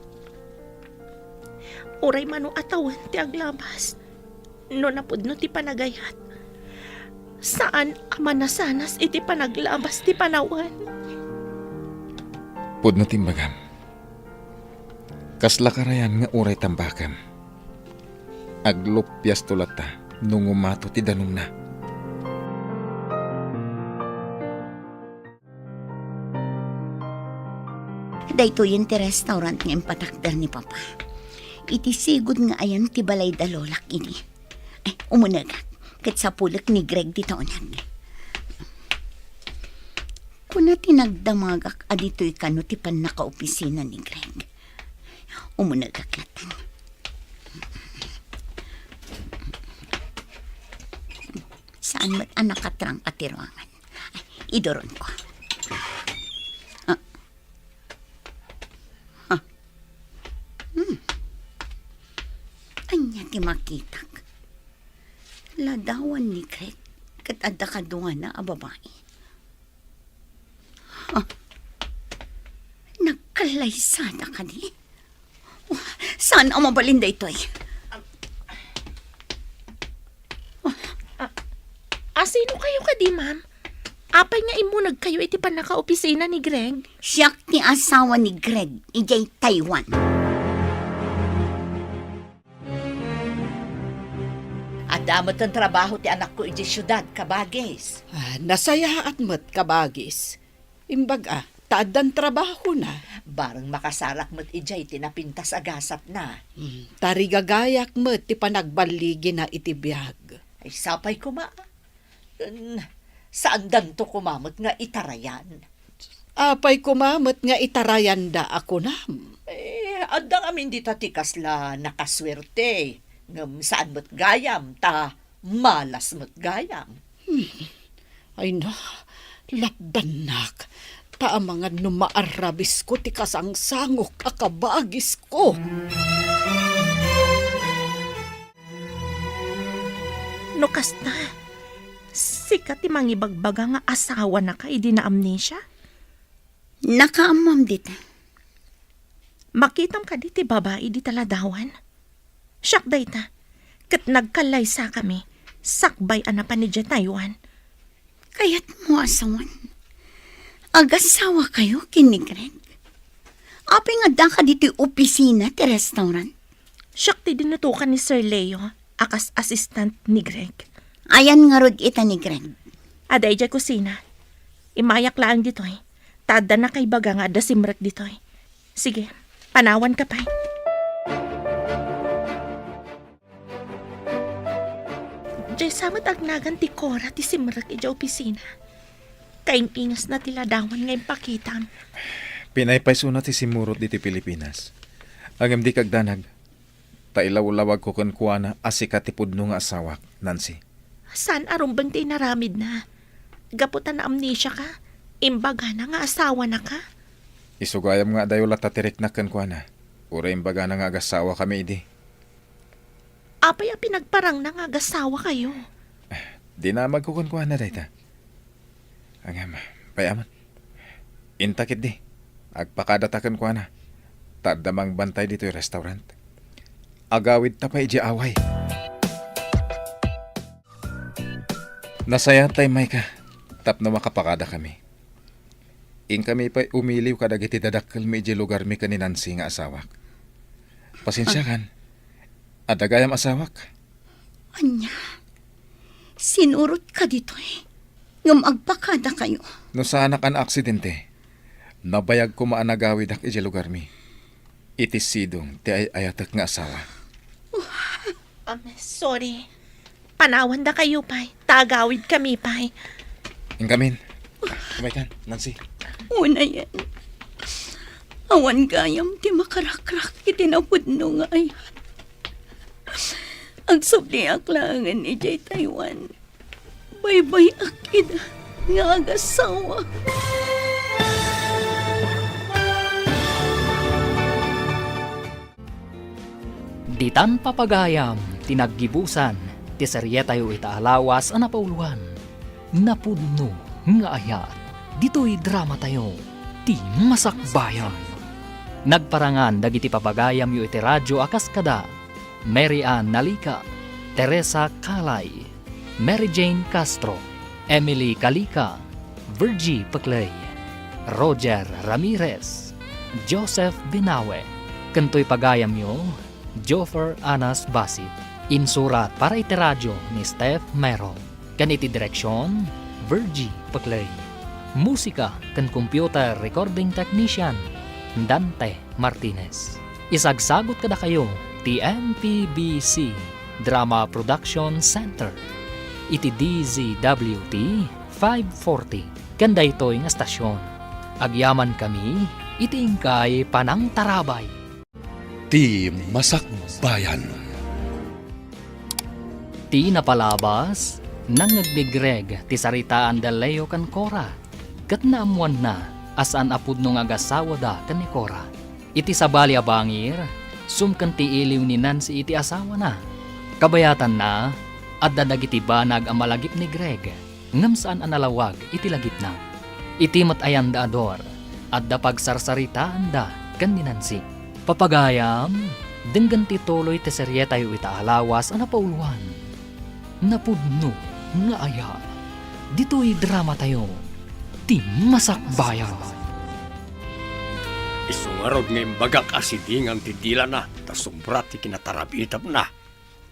Uray mano a tawen ti aglabas, no napudno ti panagayat, saan a manasanas iti panaglabas ti panawen. Pudno ti imbagam. Kasla karayan nga uray tambakem. Agluppiasto latta no ngumato ti danumna. Daytoyen ti restaurant nga impatakder ni Papa. Iti sigud nga ayan ti balay da Lolak idi. Ay, umunegak. Ket sapulek ni Greg dita uneg. Kuna ti nagdamagak a ditoy kano ti pannakaopisina ni Greg. Umunegak latta. Saan met a nakatrangka ti ruangan. Ay, iduronko. Ah. Ah. Hmm. Ania ti makitak? Ladawan ni Greg ket adda kaduana a babai. Ah. Nagkallaysada kadi? Oh, saan a mabalin daytoy? Ah, asino kayo kadi, ma'am? Apay nga immuneg kayo iti pannakaopisina ni Greg? Siak ti asawa ni Greg idiay Taiwan. Adda met ti trabaho ti anakko idiay siudad, kabagis. Ah, nasayaat met, kabagis. Imbag a, ta addan trabahona. Bareng makasarak met idiay ti napintas a gasatna. Hmm, tarigagayak met ti panagballigina iti biag. Ay, sapay koma. Ken, saandanto koma met nga itarayan. Apay koma met nga itarayanda a kunam? Eh, adda ngamin dita ti kasla nakasuerte. Ngem saan met gayam, ta malas met gayam. Hmm. Ay na, lapdannak, ta amangan no maarabisko ti kasangsangok a kabagisko. No kasta, sika ti mangibagbaga nga asawanaka idi naamnesia? Nakaammom dita. Makitam kadi ti babai dita ladawan? Siak dayta, ket nagkallaysakami sakbay a napan idiay Taiwan. Kayatmo a sawen, agasawakayo ken ni Greg? Apay nga addaka ditoy opisina ti restaurant? Siak ti dinutokan ni Sir Leo a kas assistant ni Greg. Ayan ngarud ita ni Greg? Adda idiay kusina. Immayak laeng ditoy, ta adda nakaibaga nga adda simrek ditoy. Sige, panawanka pay. Diay sa met agnagan ti Cora ti simrek idiay opisina. Kaim-ingasna ti ladawan nga impakitam. Pinaypaysona ti simmurot ditoy Pilipinas. Ngem dika agdanag, ta ilawlawagko kenkuana a sika ti pudno nga asawak, Nancy. Saan a rumbeng ti inaramidna. Gapu ta naamnesiaka, imbagana nga asawanaka. Isu gayam nga adayo latta ti riknak kenkuana. Uray imbagana nga agasawakami idi. Apay a pinagparangna nga agasawakayo? Dinamagko kenkuana dayta. Ngem, bay-am met. Inta ketdi, agpakadata kenkuana, ta adda mangbantay ditoy restaurant. Agawidta pay idiay away. Nasayaat tay mayka tapno makapakadakami. Inkami pay umiliw kadagiti dadakkelmi idiay lugarmi ken ni Nancy nga asawak. Pasensiakan. Adda gayam asawak. Ania? Sinurotka ditoy? Ngem agpakadakayo. No saanak a naaksidente, nabayag koma a nagawidak idiay lugarmi. Iti sidong ti ay-ayatek nga asawa. Um, sorry. Panawandakayo pay, ta agawidkami pay. Inkamin. Umaykan, Nancy. Unayen. Awan gayam ti makarakrak iti napudno nga ayat. Agsubliak laengen idiay Taiwan. Baybay-ak ida nga agasawa. Ditan papagayam ti naggibusan ti serietayo ita a lawas a napauluan, Napudno nga Ayat. Ditoy dramatayo, ti Masakbayan. Nagparangan dagiti papagayamyo iti radyo a kas kada Mary Ann Nalica, Teresa Calay, Mary Jane Castro, Emily Calica, Virgie Pecley, Roger Ramirez, Joseph Binawe, ken toy pagayamyo, Joffer Anas Basit. Insurat para iti radyo ni Steph Mero, ken iti direksion, Virgie Pecley. Musika ken computer recording technician, Dante Martinez. Isagsagut kadakayo ti M P B C Drama Production Center iti D Z W T five forty ken daytoy nga stasyon. Agyamankami iti inkay panangtarabay. Ti Masakbayan. Ti napalabas, nangngeg ni Greg ti saritaan da Leo ken Cora, ket naammoanna a saan a pudno nga agasawada ken ni Cora. Iti sabali a bangir, sumken ti iliw ni Nancy iti asawana. Kabayatanna, adda dagiti banag a malagip ni Greg, ngem saan a nalawag iti lagipna. Iti met ayan da a Dor, adda pagsarsaritaanda ken ni Nancy. Papagayam, denggen ti tuloy ti serietayo ita a lawas a napauluan, Napudno nga Ayat. Ditoy dramatayo, ti Masakbayan. Isu ngarud nga imbagak a sidingan ti dilana ta sobra ti kinatarabitabna.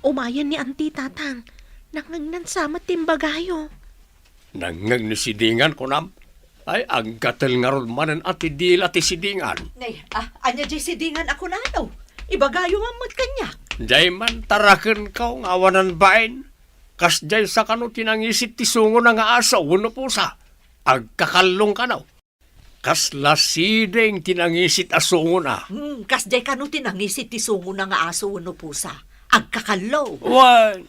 Umayen ni Auntie, Tatang. Nangngegnan sa met ti imbagayo. Nangngeg ni sidingan, kunam? Ay, aggatel ngarud manen a ti dila ti sidingan. Nay, ah, ania diay sidingan a kunano? Ibagayo man met kaniak. Diay man tarakenko nga awanan bain. Kasdiay sa kano ti nangisit ti sungona nga aso wenno pusa? Agkakallong kano? Kasla siding ti nangisit a sungona. Hmm, kasdiay kano ti nangisit ti sungona nga aso wenno pusa? Agkakallong. Wen.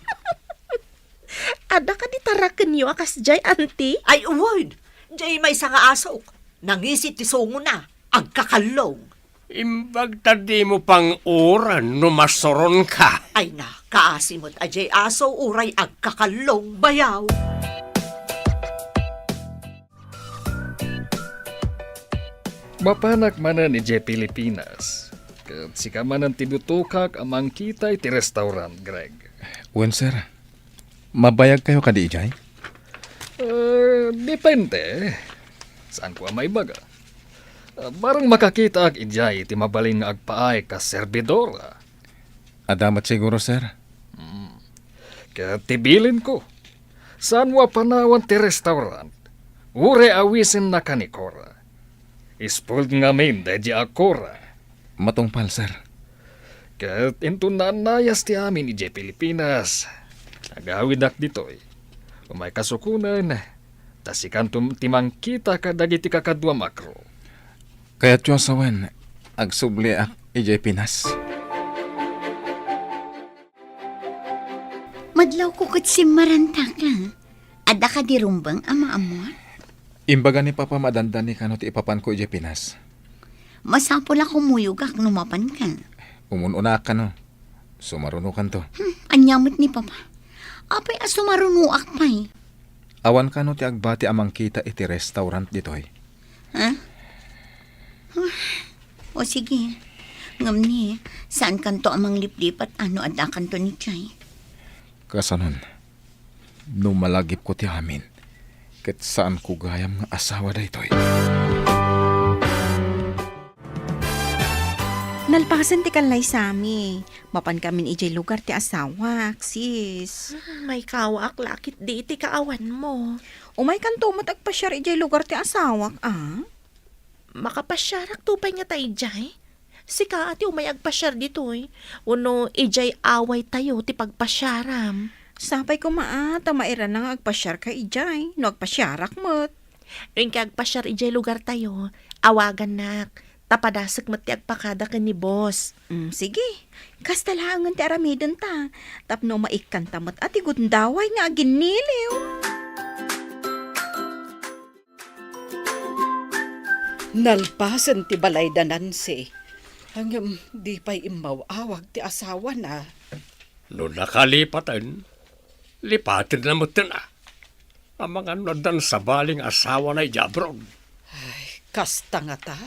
Adda kadi tarakenyo a kasdiay, Auntie? Ay, wen. Diay maysa nga asok. Nangisit ti sungona. Agkakallong. Imbag ta dimo pang-uran no masuronka. Ay na, kaasi met a diay aso uray agkakallong, bayaw. Mapanak manen idiay Pilipinas. Ket sika manen ti butokak a mangkita iti restaurant, Greg. Wen, sir. Mabayagkayo kadi idiay? Eh, depende. Saanko a maibaga. Ah, barang makakitaak idiay iti mabalin nga agpaay kas serbidora. Adda met siguro, sir. Hmm. Ket ti bilinko, saanmo a panawan ti restaurant, uray awisennaka ni Cora. Spoiled ngamin daydi a Cora. Matungpal, sir. Ket inton naannayas ti amin idiay Pilipinas, agawidak ditoy. Umayka sukonen, ta sikanto ti mangkita kadagiti kakaduam a crew. Kayatyo a sawen, agsubliak idiay Pinas. Madlawko ket simmarantak la. Adda kadi rumbeng a maammuan? Imbaga ni Papa a dandanikano ti ipapanko idiay Pinas. Masapul a kumuyogak no mapanka. Umun-unaak kano. Sumarunokanto. Hmm, ania met ni Papa? Apay a sumarunoak pay? Awan kano ti agbati a mangkita iti restaurant ditoy? Ha? Ah, o sige. Ngem ni, saankanto a mangliplipat a no addakanto idiay. Kasanon, no malagipko ti amin, ket saanko gayam nga asawa daytoy. Nalpasen ti kallaysami. Mapankamin idiay lugar ti asawak, sis. Hmm, maikawaak la ketdi iti kaawanmo. Umaykanto met agpasiar idiay lugar ti asawak, a? Makapasiarakto pay ngata idiay? Sika a ti umay agpasiar ditoy, wenno idiay awaytayo ti pagpasiaram? Sapay koma a, ta mairana nga agpasiarka idiay, no agpasiarak met. No inka agpasiar idiay lugartayo, awagannak, ta padasek met ti agpakada ken ni boss. Mm, sige. Kasta laengen ti aramidenta, tapno maikkanta met a ti gundaway nga aginniliw. Nalpasen ti balay da Nancy. Ngem di pay immaw-awag ti asawana. No nakalipaten, lipatenna metten a. Amangan no addan sabali nga asawana idiay abroad. Ay, kasta ngata.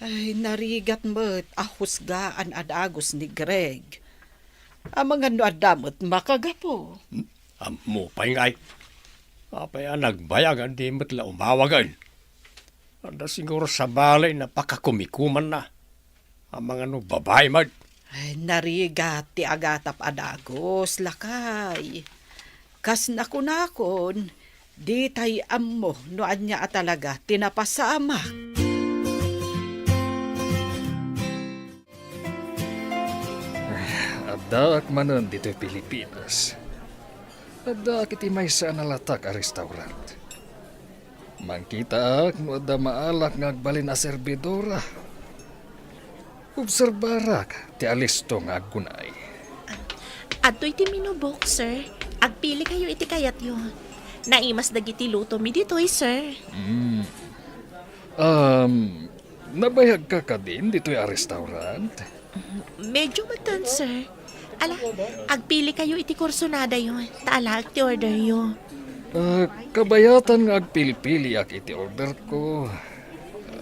Ay, narigat met a husgaan a dagus ni Greg. Amangan no adda met makagapu. Hmm? Ammo pay ngay. Apay a nagbayag a di met la umawagen? Adda siguro sabali a pakakumikumanna. Amangan no babai met. Ay, narigat ti agatap a dagus, lakay. Kas nakunakon, ditay ammo no ania a talaga ti napasamak. Addaak manen ditoy Pilipinas. Addaak iti maysa a nalatak a restaurant. Mangkitaak no adda maalak nga agbalin a serbidora. Obserbarak ti alisto nga aggunay. Adtoy ti menu book, sir. Agpilikayo iti kayatyo. Naimas dagiti lutomi ditoy, sir. Mm. Um, nabayagka kadin ditoy a restaurant? Medyo metten, sir. Ala, agpilikayo iti kursonadayo, ta alaek ti orderyo. Ah, kabayatan nga agpilpiliak iti orderko,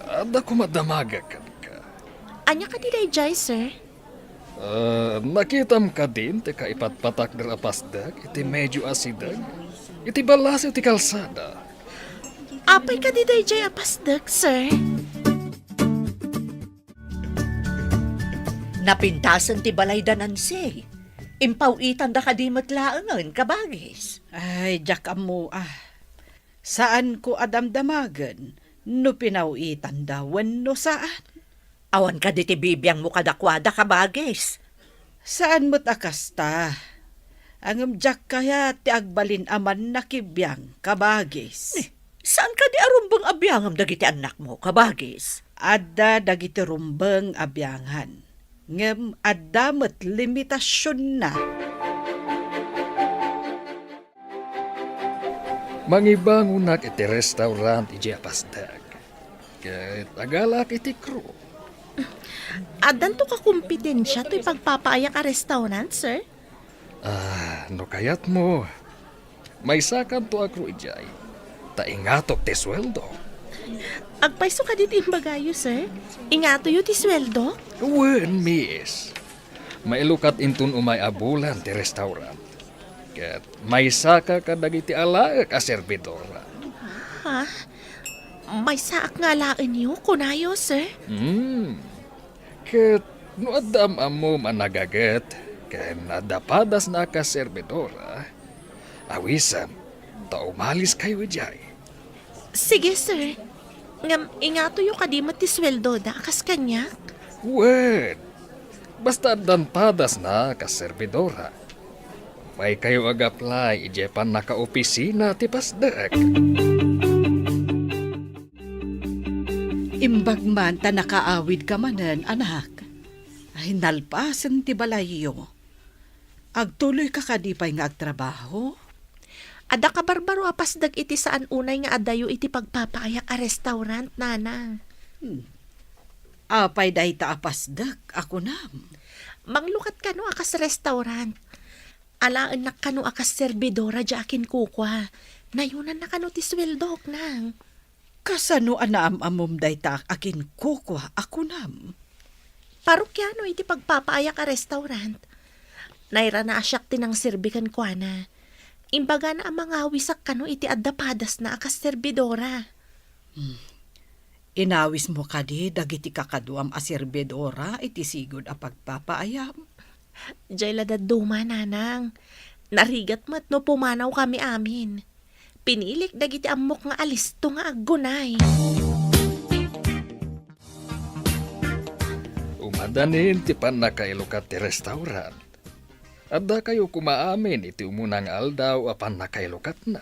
adda koma damagek kenka. Ania kadi daydiay, sir? Ah, nakitam kadin ti kaipatpatakder a pasdek iti medyo a sideg iti ballasiw ti kalsada? Apay kadi daydiay a pasdek, sir? Napintasen ti balay da Nancy. Impaw-itanda kadi met laengen, kabagis? Ay, diak ammo a. Saanko a damdamagen no pinaw-itanda wenno saan. Awan kadi ti bibiangmo kadakuada, kabagis? Saan met a kasta. Ngem diak kayat ti agbalin a mannakibiang, kabagis. Ni, saan kadi a rumbeng a biangem dagiti annakmo, kabagis? Adda dagiti rumbeng a biangan, ngem adda met limitasionna. Mangibangonak iti restaurant idiay a pasdek, ket agalaak iti crew. Addanto kakompetensia toy pagpapaayak a restaurant, sir? Ah, no kayatmo, maysakanto a crew idiay, ta ingatok ti sueldo. Agpayso kadi ti imbagayo, sir? Ingatoyo ti sueldo? Wen, miss. Mailukat inton umay a bulan ti restaurant. Ket maysaka kadagiti alaek a serbidora. Ha? Maysaak nga alaenyo, kunayo, sir? Hmm. Ket no adda am-ammom a nagaget ken adda padasna a kas serbidora, awisem ta umaliskayo idiay. Sige, sir. Ngem ingatoyo kadi met ti sueldoda a kas kaniak? Wen, basta addan padasna a kas serbidora. Maykayo ag-apply idiay pannakaopisina ti pasdek. Imbag man ta nakaawidka manen, anak. Ay, nalpasen ti balayyo. Agtuloyka kadi pay nga agtrabaho? Adda kabarbaro a pasdek iti saan unay nga adayo iti pagpapaayak a restaurant, Nana. Hmm. Apay dayta a pasdek a kunam? Manglukat kano a kas restaurant. Alaennak kano a kas serbidora diay akinkukua. Nayonanna kano ti sueldok, Nang. Kasano a naam-ammom dayta a kinkukua a kunam? Parokiano iti pagpapaayak a restaurant. Nairana a siak ti nangserbi kenkuana. Imbagana a mangawisak kano iti adda padasna a kas serbidora. Hmm. Inawismo kadi dagiti kakaduam a serbidora iti sigud a pagpapaayam? Jay la dadduma, nanang. Narigat met no pumanaw kami amin. Pinilik dagiti ammok nga alisto nga aggunay. Umadanin ti pannakailukat ti restaurant. Addakayo koma amin iti umuna nga aldaw a pannakailukatna.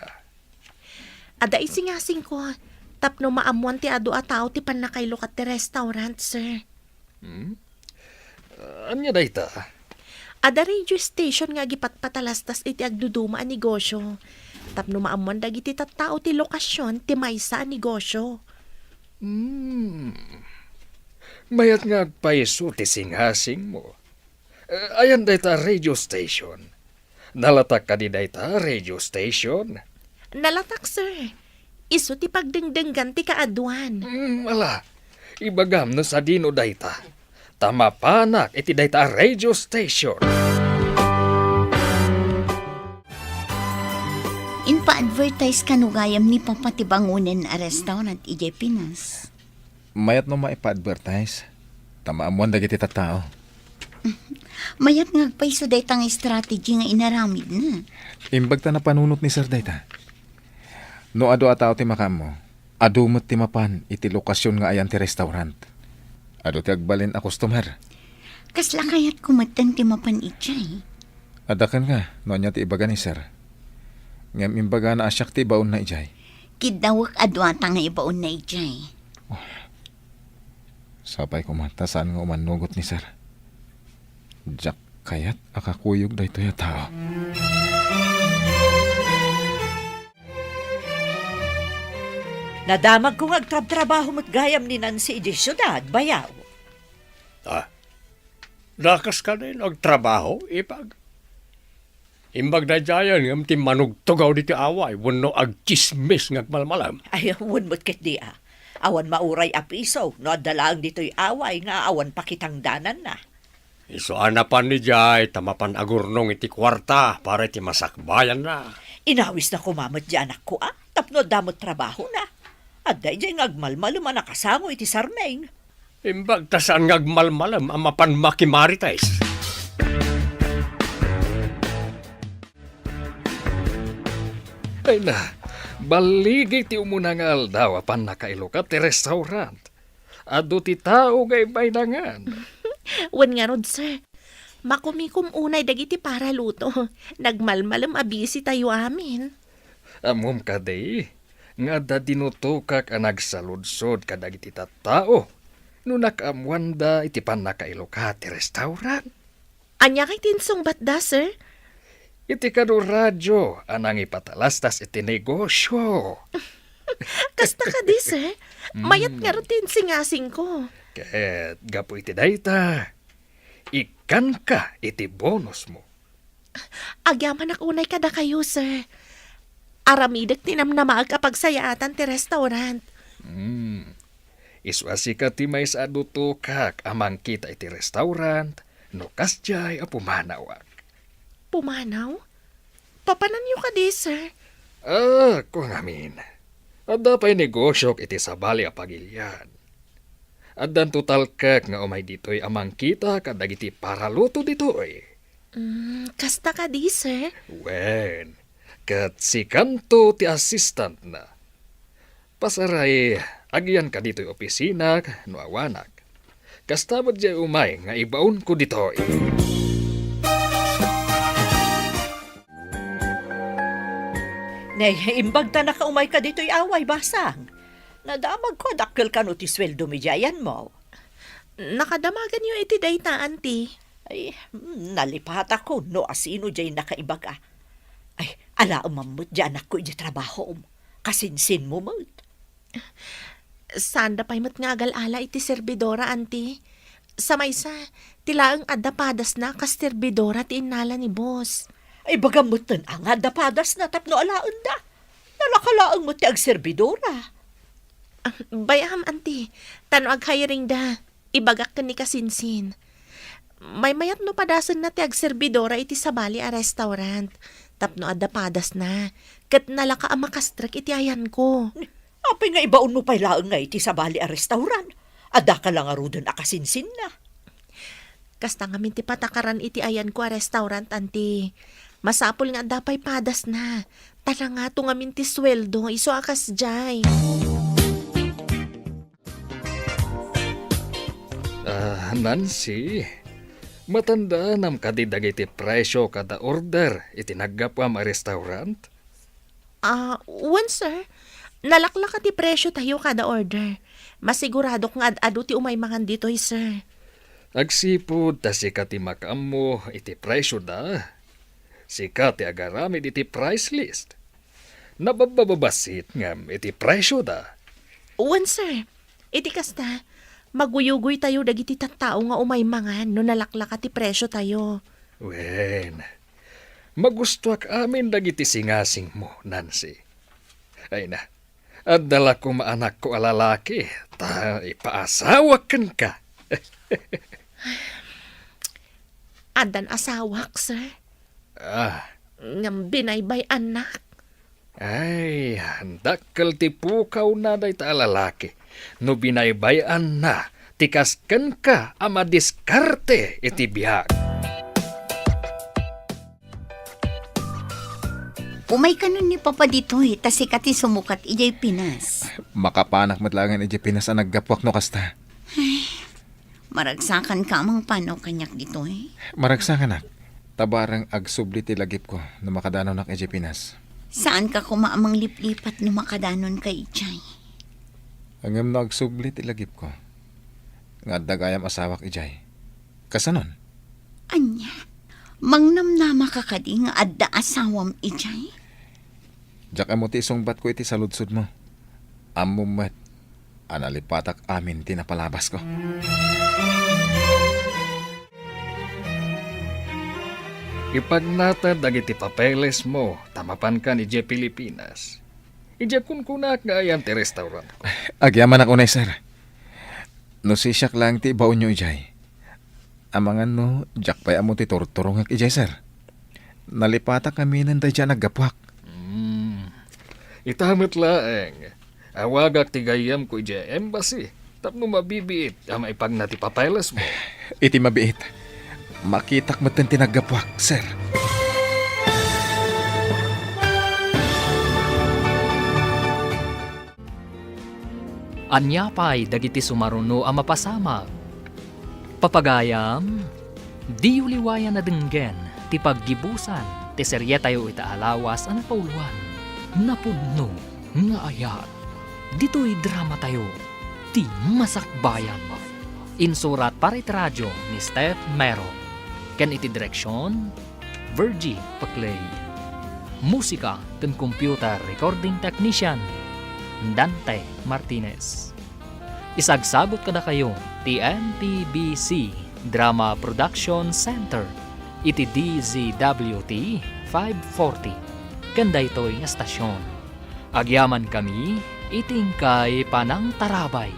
Adda isingasingko, tapno maammuan ti adu a tao ti pannakailukat ti restaurant, sir. Hmm? Ania dayta? Adda radio station nga agipatpatalastas iti agduduma a negosio. Tapno maammuan dagiti tattao ti lokasion ti maysa a negosio. Hmm. Mayat nga agpayso ti singasingmo. Eh, ayan dayta radio station? Nalatak kadi dayta radio station? Nalatak, sir. Isu ti pagdengdenggan ti kaaduan. Mm, ala, ibagam no sadino dayta. Ta mapanak iti dayta a radio station. Impa-advertise kano gayam ni Papa ti bangonen a restaurant idiay Pinas? Mayat no maipa-advertise, ta maammuan dagiti tattao. Mayat nga agpayso dayta nga strategy nga inaramidna. Imbag ta napanunot ni Sir dayta. No adu a tao ti makaammo, adu met ti mapan iti lokasion nga ayan ti restaurant. Adu ti agbalin a customer. Kasla kayatko metten ti mapan idiay. Adda kenka, no ania ti ibaga ni Sir. Ngem imbagana a siak ti ibaonna idiay. Kiddawek a duata nga ibaonna idiay. Oh. Sapay koma ta saan nga umannugot ni Sir. Diak kayat a kakuyog daytoy a tao. Nadamagko nga agtrabtrabaho met gayam ni Nancy idiay siudad, bayaw. Ah, dakas kadi no agtrabaho, ipag? Imbag daydiayen ngem ti manugtugaw ditoy away wenno agtsismis nga agmalmalem. Ay, wen met ketdi a. Awan mauray a piso no adda laeng ditoy away nga awan pakitangdananna. Isu a napan idiay ta mapan agurnong iti kuarta para iti masakbayanna. Inawisna koma met di anakko a, tapno adda met trabahona. Adda idiay nga agmalmalem a nakasango iti sarming. Imbag ta saan nga agmalmalem a mapan makimarites. Ay na, balligi ti umuna nga aldaw a pannakailukat ti restaurant. Adu ti tao nga ibainangan. Wen ngarud, sir. Makumikom unay dagiti paraluto. Nagmalmalem a busy tayo amin. Ammom kadi nga adda dinutokak a nagsaludsod kadagiti tattao no nakaammoanda iti pannakailukat ti restaurant. Ania kay ti insungbatda, sir? Iti kano radio a nangipatalastas iti negosio. Kasta kadi, sir? Mayat Mm. ngarud ti insingasingko. Ket gapu iti dayta, ikkanka iti bonusmo. Agyamanak unay kadakayo, sir. Aramidek ti namnamaek a pagsayaatan ti restaurant. Hmm. Isu a sika ti maysa a dutokak a mangkita iti restaurant no kasdiay a pumanawak. Pumanaw? Papananyo kadi, sir? Ah, kua ngamin. Adda pay negosiok iti sabali a pagilian. Addanto talkek nga umay ditoy a mangkita kadagiti paraluto ditoy. Mm, kasta kadi, sir? Wen, ket sikanto ti assistantna. Pasaray, agyanka ditoy opisinak no awanak. Kasta met diay umay nga ibaonko ditoy. Ne, imbag ta nakaumayka ditoy away, basang. Nadamagko a dakkel kano ti sueldo mi diay ayanmo. Nakadamaganyo iti dayta, Auntie. Ay, mm, nalipatako no asino diay nakaibaga. Ay, alaem met diay anakko iti trabahom. Kasinsinmo met. Saanda pay met nga agal-ala iti serbidora, Auntie. Sa maysa, ti laeng adda padasna kas serbidora ti innala ni boss. Ay, bagam metten a nga adda padasna tapno alaenda. Nalaka laeng met ti agserbidora. Ah, bay-am, Auntie, ta no aghiringda. Ibagak ken ni Kasinsin. Maymayat no padasenna ti agserbidora iti sabali a restaurant tapno adda padasna, ket nalaka a makastrek iti ayanko. Apay nga ibaonmo pay laeng nga iti sabali a restaurant? Addaka la ngaruden a kasinsinna. Kasta ngamin ti patakaran iti ayanko a restaurant, anti. Masapul nga adda pay padasna. Ta nangato ngamin ti sueldo, isu a kasdiay. Ah, Nancy, matandaanam kadi dagiti presio kada order iti naggapuam a restaurant? Ah, wen, sir. Nalaklaka ti presio tayo kada order. Masiguradok nga ad-adu ti umay mangan ditoy, sir. Agsipud ta sika ti makaammo iti presioda. Sika ti agaramid iti price list. Nababababassit ngem iti presioda. Wen, sir. Iti kasta, maguyugoy tayo dagiti tattao nga umay mangan no nalaklaka ti presio tayo. Wen, magustuak amin dagiti singasingmo, Nancy. Ay na, adda la koma anakko a lalaki, ta ipaasawak kenka. Addan asawak, sir. Ah. Ngem binaybay-annak. Ay, dakkel ti pukawna dayta a lalaki no binaybay-anna ti kas kenka a madiskarte iti biag. Umay kanon ni Papa ditoy, ta sika ti sumukat idiay Pinas. Makapanak met laengen idiay Pinas a naggapuak no kasta. Ay, maragsakanka a mangpanaw kaniak ditoy? Maragsakanak. Ta bareng agsubli ti lagipko no makadanonnak idiay Pinas. Saanka koma a mangliplipat no makadanonka idiay? Ngem no agsubli ti lagipko nga adda gayam asawak idiay, kasanon? Ania? Mangnamnamaka kadi nga adda asawam idiay? Diak ammo ti isungbatko iti saludsodmo. Ammom met a nalipatak amin ti napalabasko. Ipagnated dagiti papelesmo ta mapankan idiay Pilipinas. Idiay kunkunak nga ayan ti restaurantko. Agyamanak unay, sir. No sisiak laeng ti ibaonyo idiay, amangan no diak pay ammo ti turturongek idiay, sir. Nalipatak ngaminen daydiay a naggapuak. Hmm. Ita met laeng. Awagak ti gayyemko idiay embassy tapno mabibiit a maipagna ti papelesmo. Iti mabiit, makitak metten ti naggapuak, sir. Ania pay dagiti sumaruno a mapasamak? Papagayam, diyo liwayan a denggen ti paggibusan ti serietayo ita a lawas a napauloan, Napudno nga Ayat. Ditoy dramatayo, Ti Masakbayan. Insurat para iti radio ni Steph Meron, ken iti direksion, Virgie Paclay. Musika ken computer recording technician, Dante Martinez. Isagsagut kadakayo ti N T B C Drama Production Center iti D Z W T five forty ken daytoy nga estasion. Agyamankami iti inkay panangtarabay.